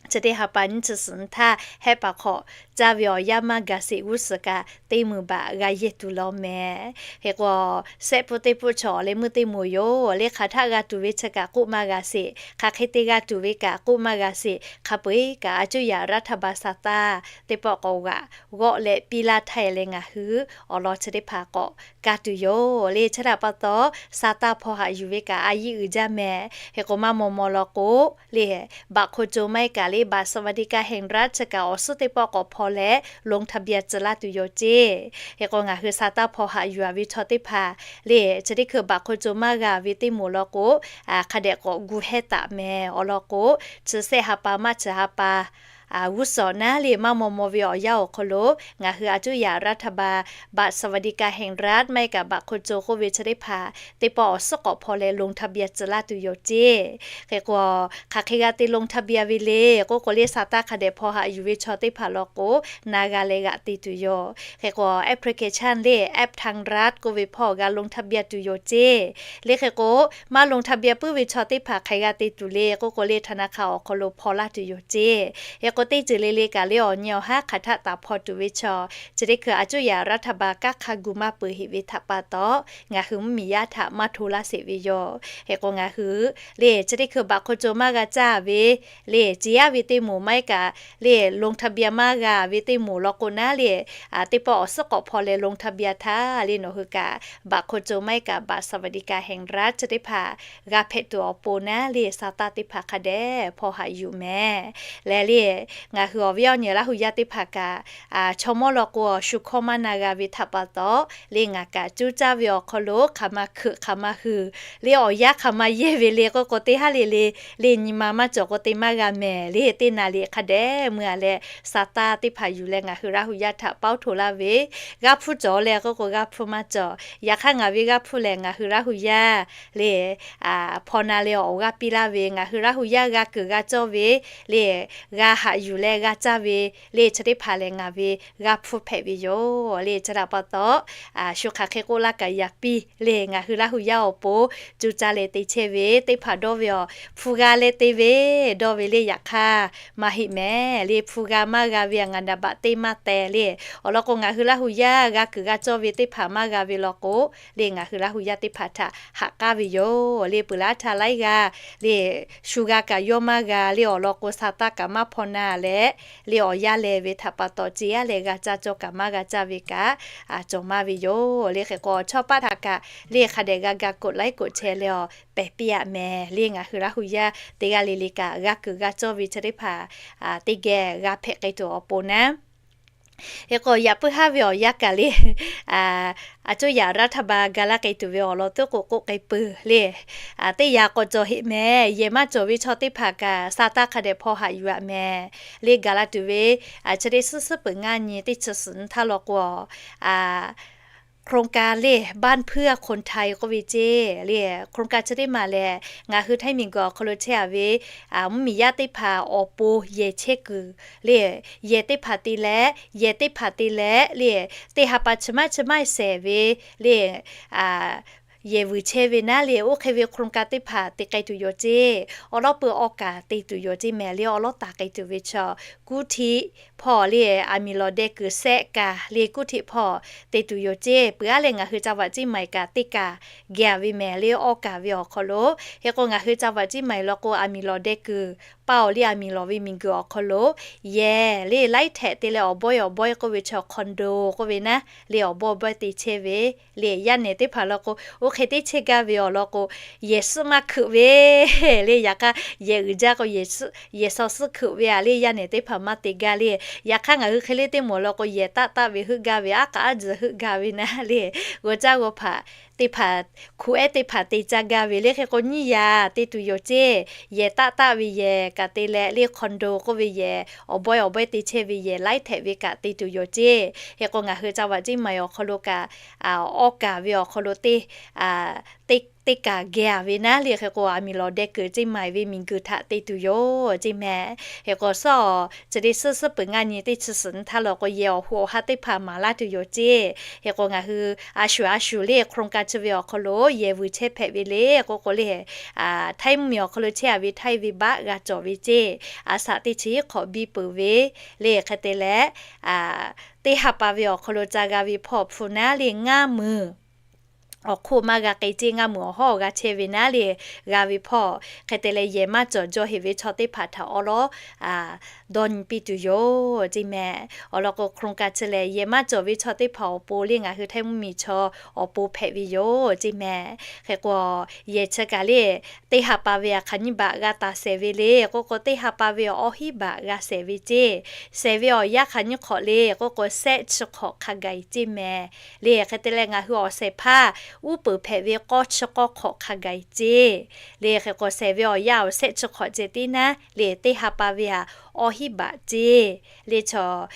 chi teˇ ha pa nyiˇ chi suhˍ nyi htaˇ hehˆ paˍ hk'awꞈ caˇ ve awˬ yanˇ maˇ gaˬ sheˍ g'uˇ suhˍ kaꞈ teˇ meunˍ baꞈ g'a yehˇ tuˬ law mehˍ. Hk'e k'o, sehˆ pfuhˆ teˇ pfuhˆ chaw awˬ leh meuˇ teˇ moˍ yoˬ le, hk'aˬ htaˆ g'a tuˬ ve chi kaꞈ k'oˆ maˇ g'a sheˍ, hk'aˬ hk'e te g'a tuˬ ve kaꞈ k'oˆ maˇ g'a sheˍ. Hk'a peu-eˬ kaꞈ a cuˇ yaꞈ รัฐบาล sa taˇ teˇ pawˆ k'awꞈ g'aꞈ g'awˆ leh piˇ laˇ htaˇ leh ngaˬ hui awˬ lawn chi teˇ hpaˍ k'awꞈ ka tuˬ yoˬ le. Chi htaꞈ pa taw, sa taˇ hpaw haꞈ yuˬ ve kaꞈ a yiˇ uiˍ jaˇ mehˍ. Hk'e k'o maˇ maw maw law k'o le, บัตรคนจน maˇ heˆ kaꞈ le บัตรสวัสดิการแห่งรัฐ chi kaꞈ awˬ suhˉ teˇ pawˆ k'awꞈ hpaw leh ลงทะเบียน tcuh laˇ tuˬ yoˬ ceˇ. Hk'e k'o ngaˬ hui sa taˇ hpaw haꞈ yuˬ a ve chaw teˇ hpaˍ le, chi teˇ hkui บัตรคนจน maˇ g'a ve teˇ moˍ law k'o, hk'a dehꞈ k'awꞈ gu hehˇ taˍ mehˍ. Awˬ lawn k'o, chi sehˆ ha pa maˇ chi ha pa g'uˇ suhˍ naˉ le maˇ maw maw ve awˬ yanˇ awˬ hk'aw lo ngaˬ hui a cuˇ yaꞈ รัฐบาล บัตรสวัสดิการแห่งรัฐ maˇ heˆ kaꞈ บัตรคนจน k'oˆ ve chi teˇ hpaˍ teˇ pawˆ awˬ suhˉ k'awꞈ hpaw leh ลงทะเบียน tcuh laˇ tuˬ yoˬ ceˇ. Hk'e k'o, hk'aˬ hk'e g'a te ลงทะเบียน ve le k'oˆ k'o le, sa taˇ hk'a dehꞈ hpaw haꞈ yuˬ ve chaw teˇ hpaˍ law k'o, na g'a leh g'aꞈ te tuˬ yoˬ. Hk'e k'o, application le app ไทยรัฐ k'oˆ ve hpawˇ g'a ลงทะเบียน tuˬ yoˬ ceˇ. Le hk'e k'o, maˇ ลงทะเบียน puiˉ ve chaw teˇ hpaˍ hk'aˬ g'a te tuˬ le k'oˆ k'o le, ธนาคาร awˬ hk'aw lo hpaw laˇ tuˬ yoˬ ceˇ. Hk'e k'o teˇ ceuˬ le le kaꞈ le awˬ nyi awˬ haˉ hk'aˬ htaˆ taˍ hpaw tuˬ ve chaw, chi teˇ hkui a cuˇ yaꞈ รัฐบาล kaˉ hk'a gu maˇ peuˬ heˆ ve htaꞈ pa taw, ngaˬ hui mvuhˇmiˬ yaˇ htaꞈ maˇ hto laˇ sheˍ ve yoˬ. Hk'e k'o ngaˬ hui le chi teˇ hkui บัตรคนจน maˇ g'a caˇ ve le, ce yaˇ ve teˇ moˍ maˇ heˆ kaꞈ le ลงทะเบียน maˇ g'a ve teˇ moˍ law k'o naˉ le, teˇ pawˆ awˬ suhˉ k'awꞈ hpaw leh ลงทะเบียน htaˇ le nawˬ hui kaꞈ บัตรคนจน maˇ heˆ kaꞈ บัตรสวัสดิการแห่งรัฐ chi teˇ hpaˍ g'a hpehꞈ tuˬ awˬ pon naˉ le sa taˇ teˇ hpaˍ hk'a dehꞈ hpaw haꞈ yuˬ mehˍ. Leh le, ngaˬ hui awˬ viˉ awˬ nyi Laˇ hu yaˇ teˇ hpaˍ kaꞈ, chaw mawˇ law k'o shu hkawˇ maˇ na g'a ve htaꞈ pa taw, le ngaˬ kaꞈ cuˇ caˇ ve awˬ hk'aw lo hk'aˬ ma hkeuꞈ hk'aˬ ma hui le awˬ yanˇ hk'aˬ ma yehˇ ve le k'oˆ k'o teˇ haˉ le le, le nyi ma maˇ cawˬ k'o te maˇ g'a mehˍ. Le teˇ naˍ liꞈ hk'a dehꞈ mui a leh sa taˇ teˇ hpaˍ yuˬ leh ngaˬ hui Laˇ hu yaˇ htaꞈ paoˇ hto laˇ ve, g'aˇ hpfuhˇ cawˬ leh k'oˆ k'o g'aˇ hpfuhˇ maˇ cawˬ. Yaꞈ hk'aˇ ngaˬ ve g'aˇ hpfuhˇ lehˬ ngaˬ hui Laˇ hu yaˇ le hpaw na leh awˬ g'aˇ piˇ laˇ ve, ngaˬ hui Laˇ hu yaˇ g'a kuiˬ g'a cawˇ ve le, g'a haꞈ yuˬ leh g'a caˇ ve le chi teˇ hpaˍ lehˬ ngaˬ ve g'aˇ hpfuhˇ hpehꞈ ve yoˬ. Le chi htaꞈ pa taw, shu hk'aˬ hk'e k'oˆ laˇ kaꞈ yaꞈ piˇ le ngaˬ hui Laˇ hu yaˇ awˬ pon cuˇ caˇ leh te chehˇ ve teˇ hpaˍ dawˇ ve awˬ hpu g'a leh te ve dawˇ ve le. Yaꞈ hk'aˇ maˇ heˆ mehˍ. Le hpu g'a maˇ g'a ve ngaˬ naˍ baꞈ teˇ maˇ teh le. Awˬ lawn k'o ngaˬ hui Laˇ hu yaˇ g'a kuiˬ g'a cawˇ ve teˇ hpaˍ maˇ g'a ve law k'o, le ngaˬ hui Laˇ hu yaˇ teˇ hpaˍ htaꞈ haꞈ k'aˉ ve yoˬ. Le peuˬ laˇ htaˇ laiˉ g'aˇ le shu g'a kaꞈ yawˇ maˇ g'a le awˬ lawn k'o sa taˇ kaꞈ maˇ hpaw na leh, le awˬ yanˇ leh ve htaꞈ pa taw ce yaˇ leh g'a caˇ cawˇ kaꞈ maˇ g'a caˇ ve kaꞈ cawˬ maˇ ve yoˬ. Le hk'e k'o chaw paˆ htaꞈ kaꞈ le hk'a dehꞈ g'a ga กดไลค์ กดแชร์ leh awˬ pehˬ piˇ aꞈ mehˍ. Le ngaˬ hui Laˇ hu yaˇ teˇ g'aˇ le le kaꞈ g'a kuiˬ g'a cawˇ ve chi teˇ hpaˍ teˇ geh g'a hpehꞈ k'ai tuˬ awˬ pon naˉ. Hk'e k'o yaꞈ puiˉ haˉ ve awˬ yanˇ kaꞈ le, a cuˇ yaꞈ รัฐบาล ga laˇ k'ai tuˬ ve awˬ lawn tuˉ k'o k'oˆ k'ai peuˬ le. Teˇ yanˇ k'awꞈ cawˬ heˆ mehˍ. Yehˬ maˇ cawˬ ve chaw teˇ hpaˍ kaꞈ sa taˇ hk'a dehꞈ hpaw haꞈ yuˬ aꞈ mehˍ. Le gaˬ la tuˬ ve chi teˇ suhˉ suhˉ peuˬ ngaˇ nyi teˇ chi suhˍ nyi htaˇ law k'o a โครงการ le บ้านเพื่อคนไทย k'oˆ ve ceˇ le. โครงการ chi teˇ maˬ lehˬ ngaˬ hui Htaiˇ miˬguiˬ awˬ hk'aw lo chehˇ a ve mvuhˇmiˬ yaˇ teˇ hpaˍ awˬ pon yehˬ chehˇ kuiˬ le, yehˬ teˇ hpaˍ te leh yehˬ teˇ hpaˍ te leh le, teˇ ha pa chi maˇ chi maˇ shehˍ ve le, yehˬ vuiˬ chehˇ ve naˉ le, oˇ hk'e ve โครงการ teˇ hpaˍ te k'ai tuˬ yoˬ ceˇ. Awˬ lawˉ peuˬ awˬ kaˍ te tuˬ yoˬ ceˇ mehˍ le. Awˬ lawˉ taˍ k'ai tuˬ ve chaw กรุงเทพ hpawˇ le, aˬ miˍ lawˬ deh kuiˬ sehˆ kaꞈ le กรุงเทพ hpawˇ te tuˬ yoˬ ceˇ. Peuˬ aˉ leh ngaˬ hui จังหวัดเชียงใหม่ kaꞈ teˇ kaꞈ geh ve mehˍ le, awˬ kaˍ ve awˬ hk'aw lo. Hk'e k'o ngaˬ hui จังหวัดเชียงใหม่ law k'o, aˬ miˍ lawˬ deh kuiˬ paoˬ le, aˬ miˍ lawˬ ve miˬ guiˬ awˬ hk'aw lo yehˬ le laiˉ htehꞈ te leh awˬ bawehˇ awˬ bawehˇ k'oˆ ve chaw คอนโด k'oˆ ve naˉ le, awˬ bawehˇ awˬ bawehˇ te chehˇ ve le. Yaˇ nehˬ teˇ hpaˍ law k'o, oˇ hk'e teˇ chehˇ gaˇ ve awˬ lawn k'o, yehˬ suhˉ maˇ hkeuꞈ ve le. Yaꞈ hk'aˇ yehˬ uiˍ jaˇ k'o, yehˬ suhˉ hkeuꞈ ve a le, yaˇ nehˬ teˇ hpaˍ maˇ te gaˇ le. Yaꞈ hk'aˇ ngaˬ hui hk'e le teˇ moˍ law k'o, yehˬ taˆ taˆ ve heuˆ gaˇ ve, aˉ k'aꞈ aˉ tzuhˬ heuˆ gaˇ ve naˉ le, g'aw caˇ g'aw hpaꞈ teˇ hpaˍ hkuꞈ ehˉ teˇ hpaˍ te caˇ gaˇ ve le. Hk'e k'o nyiˇ yaꞈ te tuˬ yoˬ ceˇ. Yehˬ taˆ taˆ ve yehˬ kaꞈ te leh le, คอนโด k'oˆ ve yehˬ, awˬ bawehˇ awˬ bawehˇ te chehˇ ve yehˬ laiˉ htehꞈ ve kaꞈ te tuˬ yoˬ ceˇ. Hk'e k'o ngaˬ hui จังหวัดเชียงใหม่ awˬ hk'aw lo kaꞈ, awˬ kaˍ ve awˬ hk'aw lo teˇ teˇ kaꞈ geh ve naˉ le. Hk'e k'o aˬ miˍ lawˬ deh kuiˬ เชียงใหม่ ve miˬ guiˬ htaꞈ te tuˬ yoˬ ceˇ mehˍ. Hk'e k'o suhˉ awˬ chi teˇ suhˉ suhˉ peuˬ ngaˇ nyi teˇ chi suhˍ nyi htaˇ law k'o, yehˬ awˬ hoꞈ awˬ ha teˇ hpaˍ maˍ laˇ tuˬ yoˬ ceˇ. Hk'e k'o ngaˬ hui a shuˍ a shuˍ le โครงการ chi ve awˬ hk'aw lo yehˬ vuiˬ chehˇ hpehꞈ ve le k'oˆ k'o le, Htaiˇ mvuhˇmiˬ awˬ hk'aw lo chehˇ a ve Htaiˇ ve baˆ g'a cawˬ ve ceˇ. A shaꞈ teˇ chi hiˉ hk'awꞈ biˇ peuˬ ve le. Hk'e te leh, teˇ ha pa ve awˬ hk'aw lo ca g'a ve hpawˇ hpu naˉ le, ngaˇ meunˍ awˬ hk'oˆ maˇ g'a k'ai ceˇ, ngaˇ meunˍ awˬ hawˉ g'a chehˇ ve naˉ le, g'a ve hpawˇ. Hk'e te leh yehˬ maˇ cawˬ jaw heꞈ ve chaw teˇ hpaˍ htaꞈ awˉ lawˉ dawˇ nyi piˇ tuˬ yoˬ ceˇ mehˍ. Awˬ lawn k'o โครงการ chi lehˬ, yehˬ maˇ cawˬ ve chaw teˇ hpaˍ awˬ pon le, ngaˬ hui Htaiˇ mvuhˇmiˬ chaw awˬ pon hpehꞈ ve yoˬ ceˇ mehˍ. Hk'e k'o yehˬ chi kaꞈ le, teˇ ha pa ve a hk'aˬ nyiˇ baꞈ g'a taˍ shehˍ ve le k'oˆ k'o, teˇ ha pa ve awˬ hiˉ baꞈ g'a shehˍ ve ceˇ. Shehˍ ve awˬ yanˇ hk'aˬ nyiˇ hk'awꞈ le k'oˆ k'o, sehˆ chi hk'awꞈ hk'a gaˬ e ceˇ mehˍ le. Hk'e te leh ngaˬ hui awˬ shehˍ hpaˇ uˉ peunˍ hpehꞈ ve k'awˇ chi k'awˇ hk'awꞈ hk'a gaˬ e ceˇ le. Hk'e k'o shehˍ ve awˬ yanˇ awˬ sehˆ chi hk'awꞈ ceh tiˉ naˉ le, teˇ ha pa ve a awˬ hiˉ baꞈ ceˇ le. Chaw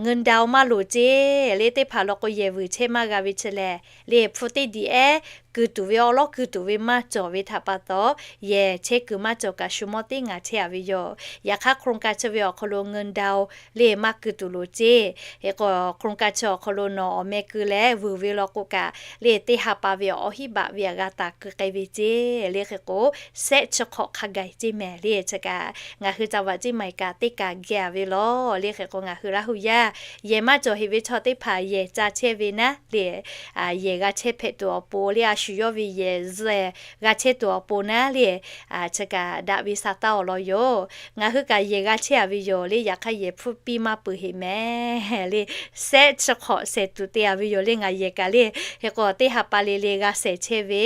เงินดาวน์ maˇ loˍ ceˇ le. Teˇ hpaˍ law k'o yehˬ vuiˬ chehˇ maˇ g'a ve chi lehˬ le, hpu teˇ diꞈ ehˉ kuiˬ tuˬ ve awˉ lawˉ kuiˬ tuˬ ve maˇ cawˬ ve htaꞈ pa taw, yehˬ chehˇ kuiˬ maˇ cawˬ kaꞈ shu mawˇ teˇ ngaˬ chehˇ a ve yoˬ. Yaꞈ hk'aˇ โครงการ chi ve awˬ hk'aw lo เงินดาวน์ le maˇ kuiˬ tuˬ loˍ ceˇ. Hk'e k'o โครงการ chi awˬ hk'aw lo nawˬ awˬ meh keu leh vuiˬ ve law k'o kaꞈ le, teˇ ha pa ve awˬ hiˉ baꞈ ve a g'a taˍ keu k'ai ve ceˇ le. Hk'e k'o sehˆ chi hk'awꞈ hk'a gaˬ e ceˇ mehˍ le. Chi kaꞈ ngaˬ hui จังหวัดเชียงใหม่ kaꞈ teˇ kaꞈ geh a ve lawˬ le. Hk'e k'o ngaˬ hui Laˇ hu yaˇ yehˬ maˇ cawˬ heꞈ ve chaw teˇ hpaˍ yehˬ ca chehˇ ve naˉ le, yehˬ g'a chehˇ hpehꞈ tuˬ awˬ pon le, a shu yawˇ ve yehˬ zuhˆ g'a chehˇ tuˬ awˬ pon naˉ le, chi kaꞈ daꞈ ve sa taˇ awˬ lawn yoˬ. Ngaˬ hui kaꞈ yehˬ g'a chehˇ a ve yoˬ le. Yaꞈ hk'aˇ yehˬ hpuˇ piˇ maˇ peuˬ heꞈ mehˍ le. Sehˆ chi hk'awꞈ shehˍ tuˬ te a ve yoˬ le, ngaˬ yehˬ kaꞈ le. Hk'e k'o teˇ ha pa le le g'a shehˍ chehˇ ve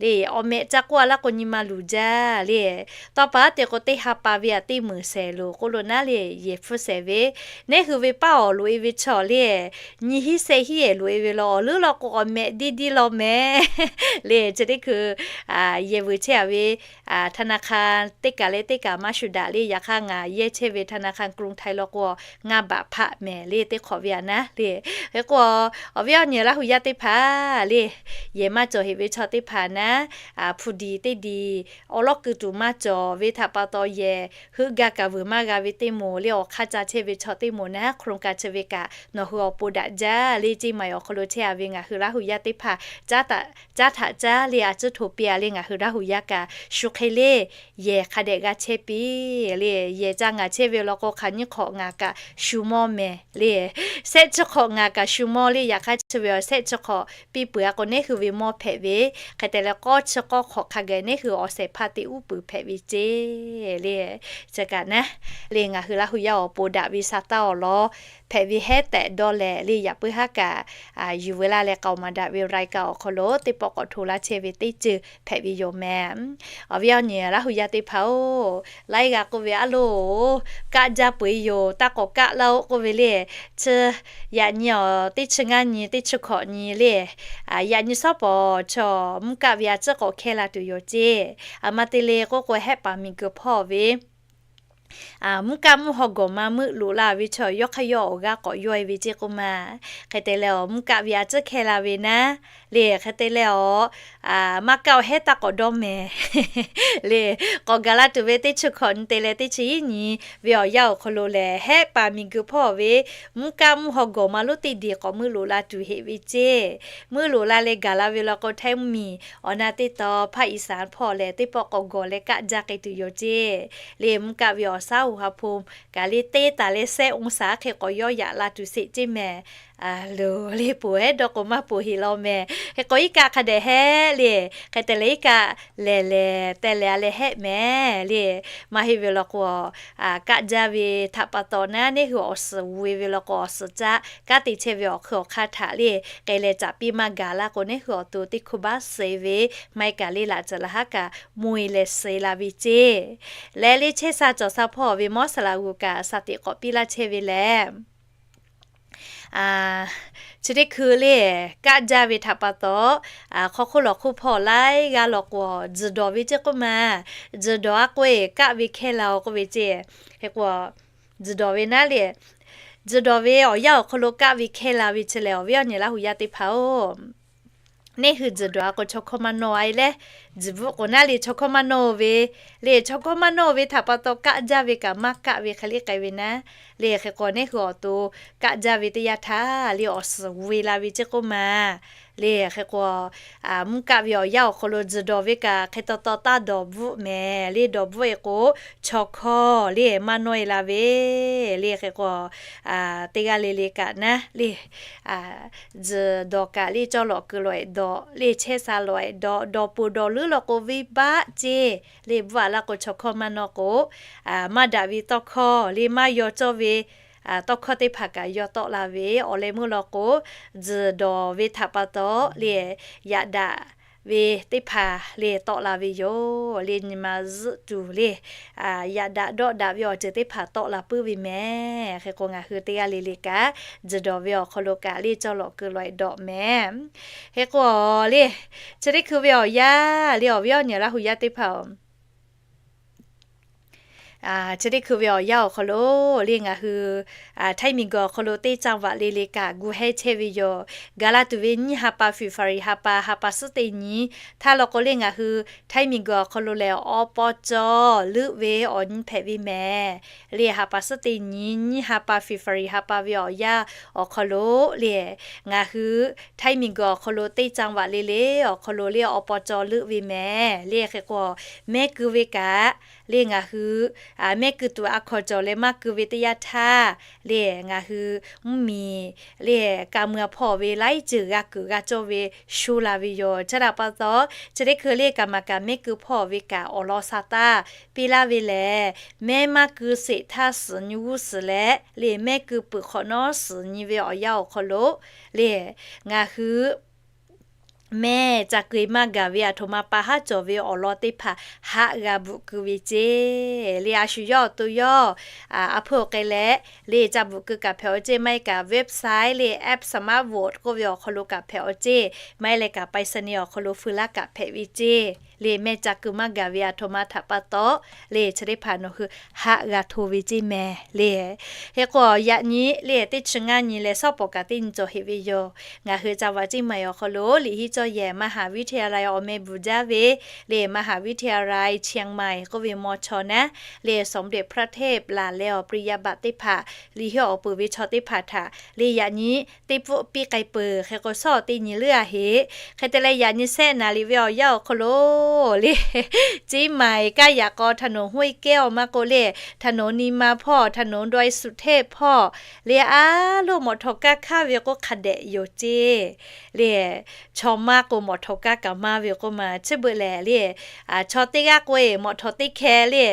le. Awˬ meh ca k'oˆ a laˇ k'o nyi ma luˬ jaˇ le. Tawˇ pa te k'o teˇ ha pa ve a teˇ meunˍ shehˍ loˬ k'oˆ lo naˉ le, yehˬ hpuˇ shehˍ ve. Neˇ hui ve paˇ awˬ loꞈ e ve chaw le, nyi hiˉ shehˆ hiˉ ehˍ loꞈ e ve law, awˬ leuˉ law k'o awˬ meh diˇ diˇ law mehˍ le. Chi teˇ hkui yehˬ vuiˬ chehˇ a ve ธนาคาร teˇ kaꞈ leh teˇ kaꞈ maˇ shu daꞈ le. Yaꞈ hk'aˇ ngaˬ yehˇ chehˇ ve ธนาคารกรุงไทย law k'o ngaˇ baꞈ hpaˆ mehˍ le, teˇ hk'awꞈ ve a naˉ le. Hk'e k'o awˬ viˉ awˬ nyi Laˇ hu yaˇ teˇ hpaˍ le, yehˬ maˇ cawˬ heꞈ ve chaw teˇ hpaˍ naˉ, hpu diˬ teˇ diˬ awˉ lawˉ kuiˬ tuˬ maˇ cawˬ ve htaꞈ pa taw yehˬ heuˆ gaˇ kaꞈ vuiˬ maˇ g'a ve teˇ moˍ le, awˬ hk'aˇ ca chehˇ ve chaw teˇ moˍ naˉ โครงการ chi ve kaꞈ nawˬ hui awˬ pon daꞈ jaˇ le. Ceˇ maˬ awˬ hk'aw lo chehˇ a ve ngaˬ hui Laˇ hu yaˇ teˇ hpaˍ caˉ htaꞈ caˉ le, a cuˉ hto piˇ a le, ngaˬ hui Laˇ hu yaˇ kaꞈ shu hk'e le yehˬ hk'a dehꞈ g'a chehˇ piˇ le. Yehˬ ca ngaˬ chehˇ ve law k'o hk'aˬ nyiˇ hk'awꞈ ngaˬ kaꞈ shu mawˇ mehˍ le. Sehˆ chi hk'awꞈ ngaˬ kaꞈ shu mawˇ le. Yaꞈ hk'aˇ chi ve awˬ sehˆ chi hk'awꞈ piˇ peuˬ a k'o neˇ hui ve mawˇ hpehꞈ ve. Hk'e te leh k'awˇ chi k'awˇ hk'awꞈ hk'a gaˬ neˇ hui awˬ shehˍ hpaˇ teˇ uˉ peunˍ hpehꞈ ve ceˇ le. Chi kaꞈ naˉ le, ngaˬ hui Laˇ hu yaˇ awˬ pon daꞈ ve sa taˇ awˬ lawn hpehꞈ ve hehˉ tehꞈ dawˇ leh le, yaꞈ puiˉ haˉ kaꞈ yuˬ veu laˇ leh k'aoˍ maˍ daꞈ ve รายการ awˬ hk'aw lo teˇ pawˆ k'awꞈ hto laˇ chehˇ ve teˇ ceuˬ hpehꞈ ve yoˬ mehˍ. Awˬ viˉ awˬ nyi Laˇ hu yaˇ teˇ hpaˍ-oˬ, laiˉ g'a k'oˆ ve a loˬ, kaˆ jaˇ peu-eˬ yoˬ, taˇ k'awꞈ kaˆ laˇ-oˆ k'oˆ ve le. Chi yaꞈ nyi awˬ teˇ chi ngaˇ nyi teˇ chi hkawꞈ nyi le, yaꞈ nyi shawˉ pawˍ chaw mvuhˇ kaˆ ve a ciˉ k'awꞈ hkehˇ la tuˬ yoˬ ceˇ. A ma te le k'oˆ k'o, Hehˆ paˍ miˬguiˬ hpawˇ ve mvuhˇ kaˆ mvuhˇ haw gawˬ ma meuˆ loꞈ la ve chaw yawˇ hk'aˇ yawˇ awˬ g'aˇ k'awꞈ yawˇ e ve ceˇ k'oˆ ma. Hk'e te leh awˬ mvuhˇ kaˆ ve a tcuhˉ hkehˇ la ve naˉ le, hk'e te leh awˬ maˇ kaˆ awˬ hehˉ taˇ k'awꞈ dawˇ mehˍ le. K'awꞈ gaˬ la tuˬ ve teˇ chi hkawꞈ nyi te leh teˇ chi hiˉ nyi ve awˬ yanˇ awˬ hk'aw lo lehˬ, hehˆ paˍ miˬguiˬ hpawˇ ve mvuhˇ kaˆ mvuhˇ haw gawˬ ma lonˉ teˇ diˬ k'awꞈ meuˆ loꞈ la tuˬ heꞈ ve ceˇ. Meuˆ loꞈ la leh gaˬ la ve law k'o, Htaiˇ mvuhˇmiˬ awˬ na teˇ taw hpaˇ Iˍsaˍ hpawˇ lehˬ, teˇ pawˆ k'awꞈ gawˬ leh kaˆ jaˇ k'ai tuˬ yoˬ ceˇ. Le mvuhˇ kaˆ ve awˬ shaˉ oˍ ha hpu kaꞈ le teˇ taˍ leh sehˉ องศา hk'e k'awꞈ yawˇ yaꞈ la tuˬ sheˍ ceˇ mehˍ. Loˬ le, poˬ hehˉ dawˇ k'o maˇ poˬ heˍ law mehˍ. Hk'e k'o iˉ kaˆ hk'a dehꞈ hehˉ le, hk'e te leh iˉ kaˆ lehˬ lehˬ teh leh a leh hehˆ mehˍ le. Maˇ heˆ ve law k'o, kaˆ jaˇ ve htaꞈ pa taw naˉ, neˇ hui awˬ suhˍ ve ve law k'o, awˬ suhˍ caˆ kanˉ te chehˇ ve awˬ hk'ui awˬ hk'aˇ htaꞈ le k'ai leh caꞈ piˇ maˇ gaˬ laˇ k'o, neˇ hui awˬ to teˇ hkuˇ baˆ suh ve maˇ heˆ kaꞈ le laꞈ tcuhˍ laꞈ haˉ kaꞈ mvuh e leh suh e la ve ceˇ. Leh le chehˇ sha cawˬ sha hpawˇ ve mawˇ saˍ laꞈ g'uˬ kaꞈ shaˍ tiꞈ k'awꞈ piˇ laˇ chehˇ ve lehˬ, chi teˇ hkui le kaˆ jaˇ ve htaꞈ pa taw, hk'aw hk'oˆ lawˬ hk'oˆ hpawˇ laiˉ g'aˇ law k'o, tzuhˬ dawˬ ve ceˇ k'oˆ ma. Tzuhˬ dawˬ a k'oˆ e kaˆ ve hkehˇ la-o k'oˆ ve ceˇ. Hk'e k'o, tzuhˬ dawˬ ve naˉ le, tzuhˬ dawˬ ve awˬ yanˇ awˬ hk'aw lo kaˆ ve hkehˇ la ve chi lehˬ, awˬ viˉ awˬ nyi Laˇ huˍ yaˇ teˇ hpaˍ-oˬ, neˇ hui tzuhˬ dawˬ a k'o chaw hkawˇ maˇ nawˇ a e leh, tzuhˬ bvuhˆ k'o naˉ le chaw hkawˇ maˇ nawˇ ve le, chaw hkawˇ maˇ nawˇ ve htaꞈ pa taw kaˆ jaˇ ve kaꞈ maˇ kaˆ ve hk'e le k'ai ve naˉ le. Hk'e k'o, neˇ hui awˬ to kaˆ jaˇ ve teˇ yanˇ htaˇ le awˬ suhˍ ve la ve ceˇ k'oˆ ma. Le hk'e k'o, mvuhˇ kaˆ ve awˬ yanˇ awˬ hk'aw lo tzuhˬ dawˬ ve kaꞈ hk'e taw taw taˇ dawˬ bvuhˆ mehˍ le. Dawˬ bvuhˆ e k'o, chaw hkawˇ le maˇ nawˇ e la ve le. Hk'e k'o, teˇ g'aˇ le le kaꞈ naˉ le, tzuhˬ dawˬ kaꞈ le cawˇ lawꞈ keu lawꞈ e dawˬ le, chehˇ sha lawꞈ e dawˬ, dawˬ poˬ dawˬ leuˉ law k'o venˇbaˆ ceˇ le. Bvuhˆ a laˇ k'o chaw hkawˇ maˇ nawˇ k'o, maˇ daꞈ ve tawˇ hkawˇ le maˇ yaw cawˇ ve tawˇ hkawˇ teˇ hpaˍ kaꞈ yaw tawˆ la ve. Awˬ leh meuˇ law k'o, tzuhˬ dawˬ ve htaꞈ pa taw le yaꞈ daꞈ ve teˇ hpaˍ le tawˆ la ve yoˬ le. Nyi ma zuhˆ tuˬ le yaꞈ daꞈ dawˆ daꞈ ve awˬ ceuˬ teˇ hpaˍ tawˆ la puiˉ ve mehˍ. Hk'e k'o, ngaˬ hui teˇ g'aˇ le le kaꞈ tzuhˬ dawˬ ve awˬ hk'aw lo kaꞈ le cawˇ lawꞈ keu lawꞈ e dawˬ mehˍ. Hk'e k'o le, chi teˇ hkui ve awˬ yanˇ le, awˬ viˉ awˬ nyi Laˇ huˍ yaˇ teˇ hpaˍ-oˬ, chi teˇ hkui ve awˬ yanˇ awˬ hk'aw lo le ngaˬ hui Htaiˇ miˬguiˬ awˬ hk'aw lo teˇ จังหวัด le le kaꞈ gu hehˉ chehˇ ve yoˬ. Gaˬ la tuˬ ve nyiˇ ha pa February ha pa, ha pa suhˉ teˇ nyi htaˇ law k'o le, ngaˬ hui Htaiˇ miˬguiˬ awˬ hk'aw lo lehˬ awˬ paw cawˬ leuˆ ve awˬ nyi hpehꞈ ve mehˍ. Le ha pa suhˉ teˇ nyi, nyiˇ ha pa February ha pa ve awˬ yanˇ awˬ hk'aw lo le, ngaˬ hui Htaiˇ miˬguiˬ awˬ hk'aw lo teˇ จังหวัด le le awˬ hk'aw lo le awˬ paw cawˬ leuˆ ve mehˍ. Le hk'e k'o, mehˆ keu ve kaꞈ le ngaˬ hui mehˆ keu tuˬ a hkawnˍ cawˬ leh maˇ keu ve teˇ yanˇ htaˇ le, ngaˬ hui mvuhˇmiˬ le ka muiˬ a hpawˇ ve laiˉ ceuˬ g'a kuiˬ g'a cawˇ ve sho la ve yoˬ. Chi htaꞈ pa taw, chi teˇ hkui le kaꞈ maˍ kaꞈ mehˆ keu hpawˇ ve kaꞈ awˬ lawn sa taˇ piˇ laˇ ve lehˬ, mehˆ maˇ keu sheˍ htaˇ suhˍ nyi g'uˇ suhˍ leh le mehˆ keu peuˬ hk'awꞈ nawˉ suhˍ nyi ve awˬ yanˇ awˬ hk'aw lo le ngaˬ hui mehˆ ca keu maˇ gaˬ ve aˬ htoꞈ ma pa haˉ cawˬ ve awˬ lawn teˇ hpaˍ haˆ g'a bvuhꞈ keu ve ceˇ. Le a shu yawˇ awˬ to yawˇ a hpuˇ k'ai leh le ca bvuhꞈ keu kaꞈ hpehꞈ awˬ ceˇ, maˇ heˆ kaꞈ website le app Smart Vote k'oˆ ve awˬ hk'aw lo kaꞈ hpehꞈ awˬ ceˇ, maˇ heˆ leh kaꞈ ไปรษณีย์ awˬ hk'aw lo feu laˇ kaꞈ hpehꞈ ve ceˇ. Le mehˆ ca keu maˇ gaˬ ve aˬ htoꞈ ma htaꞈ pa taw le chi teˇ hpaˍ nawˬ hui haˆ g'a hto ve ceˇ mehˍ le. Hk'e k'o, yaꞈ nyi le teˇ chi ngaˇ nyi leh shawˉ pawˍ kaꞈ teˇ nyi cawˬ heꞈ ve yoˬ. Ngaˬ hui จังหวัดเชียงใหม่ awˬ hk'aw lo liꞈ hiˉ cawˇ yehˬ มหาวิทยาลัย awˬ meh bvuhˬ jaˇ ve le มหาวิทยาลัยเชียงใหม่ k'oˆ ve mawˇ chaw naˉ le สมเด็จพระเทพ laˬ leh awˬ ปริญญาบัตร teˇ hpaˍ liꞈ hiˉ awˬ peuˬ ve chaw teˇ hpaˍ htaꞈ le yaꞈ nyi teˇ pfuhˆ piˇ k'ai peuˬ. Hk'e k'o, shawˉ teˇ nyi leuˉ a heꞈ. Hk'e te leh yaꞈ nyi sehˆ naˍ riˍ ve awˬ yanˇ awˬ hk'aw lo le, เชียงใหม่ kaˇ yaꞈ k'aw ถนนห้วยแก้ว maˇ k'oˆ le, ถนนนิมมาน hpawˇ, ถนนดอยสุเทพ hpawˇ le a loˉ mawꞈ htawˍ kaˇ hkaˇ ve k'oˆ hk'a dehꞈ yoˬ ceˇ. Le chaw maˇ k'o mawꞈ htawˍ kaˇ kaꞈ maˇ ve k'oˆ ma chi beuꞈ lehˬ le, chaw teˇ g'aˇ k'o e mawꞈ htawˍ teˇ hkeh le,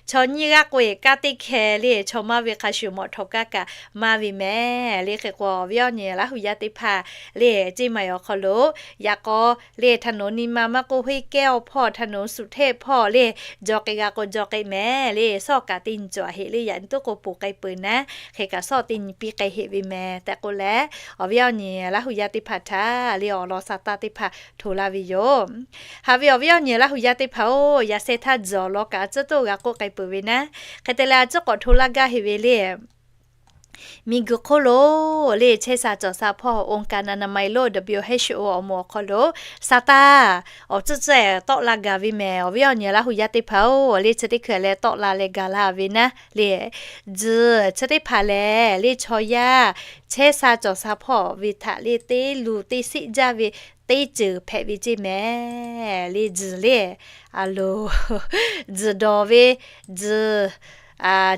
chaw nyiˇ g'aˇ k'o e kaˇ teˇ hkeh le, chaw maˇ ve hk'a shuˍ mawꞈ htawˍ kaˇ kaꞈ maˇ ve mehˍ le. Hk'e k'o, awˬ viˉ awˬ nyi Laˇ huˍ yaˇ teˇ hpaˍ le เชียงใหม่ awˬ hk'aw lo yaꞈ k'aw le ถนนนิมมาน maˇ k'oˆ ห้วยแก้ว hpawˇ, ถนนสุเทพ hpawˇ le jaw k'ai g'a k'o jaw k'ai mehˍ le. Shawˉ kaꞈ teˇ nyi cawˬ a heꞈ le, yaꞈ nyi toˉ k'o poˬ k'ai peuˬ naˉ, hk'e kaꞈ shawˉ teˇ nyi piˇ k'ai heꞈ ve mehˍ tehꞈ k'oˆ leh, awˬ viˉ awˬ nyi Laˇ huˍ yaˇ teˇ hpaˍ htaꞈ le awˬ lawn sa taˇ teˇ hpaˍ hto laˇ ve yoˬ. Haꞈ ve awˬ viˉ awˬ nyi Laˇ hu yaˇ teˇ hpaˍ-oˬ, yaꞈ sheh htaˇ tzuhˬ awˬ lawn kaꞈ a tcuhˉ toˆ g'a k'oˆ k'ai peuˬ ve naˉ. Hk'e te leh a tcuhˉ k'awꞈ hto laˇ gaˇ heˆ ve le. Miˬguiˬ hk'oˆ lo le chehˇ sha cawˬ sha hpawˇ องค์การอนามัยโลก WHO awˬ moˍ awˬ hk'aw lo saˍ taˇ awˬ tcuhˉ tcuhˉ tawˆ la gaˬ ve mehˍ. Awˬ viˉ awˬ nyi Laˇ hu yaˇ teˇ hpaˍ-oˬ, le chi teˇ hkui leh tawˆ la leh gaˬ la ve naˉ le, tzuhˬ chi teˇ hpaˍ lehˬ le chaw yaˇ chehˇ sha cawˬ sha hpawˇ ve htaꞈ le teˇ luˬ teˇ siˆ jaˇ ve teˇ ceuˬ hpehꞈ ve ceˇ mehˍ. Le tzuhˬ le, a loˬ, tzuhˬ dawˬ ve, tzuhˬ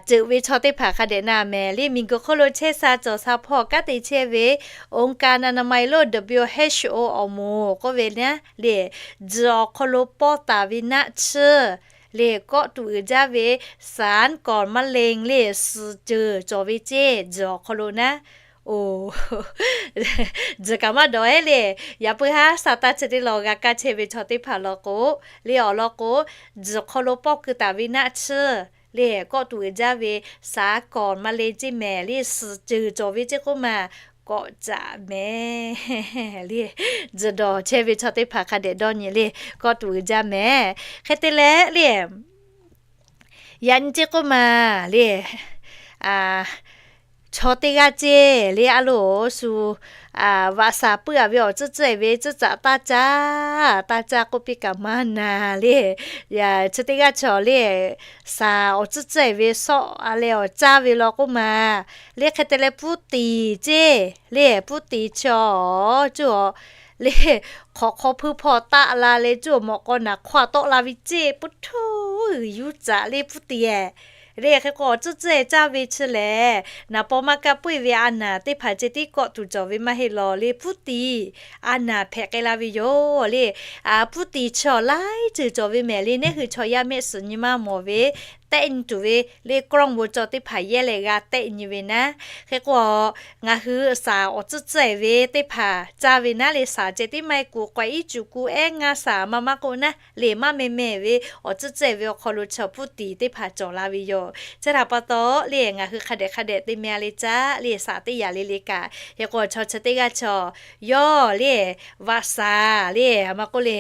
ceuˬ ve chaw teˇ hpaˍ hk'a dehꞈ na mehˍ. Le miˬguiˬ hk'oˆ lo chehˇ sha cawˬ sha hpawˇ kanˉ te chehˇ ve องค์การอนามัยโลก WHO awˬ moˍ k'oˆ ve naˉ le, tzuhˬ awˬ hk'aw lo pawˇ taˍ ve naˆ tsuhˇ le kawˆ tuꞈ uiˍ jaˇ ve สารก่อมะเร็ง le suhˍ ceuˬ cawˬ ve ceˇ tzuhˬ awˬ hk'aw lo naˉ. Oˬ, tzuhˬ kaꞈ maˇ dawˬ heˆ le. Yaꞈ puiˉ haˉ saˍ taˇ chi teˇ lawˬ g'a kaˇ chehˇ ve chaw teˇ hpaˍ law k'o, le awˬ lawn k'o, tzuhˬ hk'aw lo pawˇ keu taˍ ve naˆ tsuhˇ le kawˆ tuꞈ uiˍ jaˇ ve สารก่อมะเร็ง ceˇ mehˍ. Le suhˍ ceuˬ cawˬ ve ceˇ k'oˆ maˬ kawˆ caꞈ mehˍ. Le tzuhˬ dawˬ chehˇ ve chaw teˇ hpaˍ hk'a dehꞈ dawˇ nyi le kawˆ tuꞈ uiˍ jaˇ mehˍ. Hk'e te leh le yaꞈ nyi ceˇ k'oˆ maˬ le, chaw teˇ g'aˇ ceˇ le a loˬ shu vaꞈ shaˍ puiˉ a ve awˬ tcuhˉ tcuhˉ e ve tcuhˉ caꞈ taˇ caˇ, taˇ caˇ k'oˆ piˇ kaꞈ maˇ na le. Chi teˇ g'aˇ chaw le, shaˍ awˬ tcuhˉ tcuhˉ e ve sawˆ a leh awˬ caˇ ve law k'oˆ maˬ le. Hk'e te leh ผู้ติด ceˇ le, ผู้ติด chaw cuˇ a le, hk'awꞈ hk'aw hpuiˇ hpawˇ taˆ la leh cuˇ awˬ mawꞈ k'aw naˍ hk'aw tawˆ la ve ceˇ. Pu htoˇ, g'uiˬ yuˇ caꞈ le ผู้ติด e le. Hk'e k'o awˬ tcuhˉ tcuhˉ e caˇ ve chi lehˬ, naˍ paw maˇ kaˇ puiˉ ve a naˍ teˇ hpaˍ ceh tiˉ kawˆ tuˬ cawˬ ve maˇ heˆ lawˬ le. ผู้ติด a naˍ hpehꞈ k'ai la ve yoˬ le. ผู้ติด chaw laiˉ ceuˬ cawˬ ve mehˍ le. Neˇ hui chaw yaˇ mehˆ suhˍ nyi maˇ mawˬ ve tehˆ nyi tuˬ ve le กล้องวงจร teˇ hpaˍ yehˇ leh g'a tehˆ nyi ve naˉ. Hk'e k'o, ngaˬ hui shaˍ awˬ tcuhˉ tcuhˉ e ve teˇ hpaˍ caˇ ve naˉ le. Shaˍ ceh tiˉ maˇ heˆ, kuˬ k'awehꞈ iˉ cuˬ kuˬ ehˉ ngaˇ shaˍ maˇ maˇ k'oˆ naˉ le, maˇ meh meh ve awˬ tcuhˉ tcuhˉ e ve awˬ hk'aw lo chaw ผู้ติด teˇ hpaˍ cawˬ la ve yoˬ. Chi htaꞈ pa taw le ngaˬ hui hk'a dehꞈ hk'a dehꞈ te meh a le caˇ le shaˍ teˇ yaꞈ le le kaꞈ. Hk'e k'o chaw chi teˇ g'aˇ chaw yawˇ le vaꞈ shaˍ le maˇ k'oˆ le,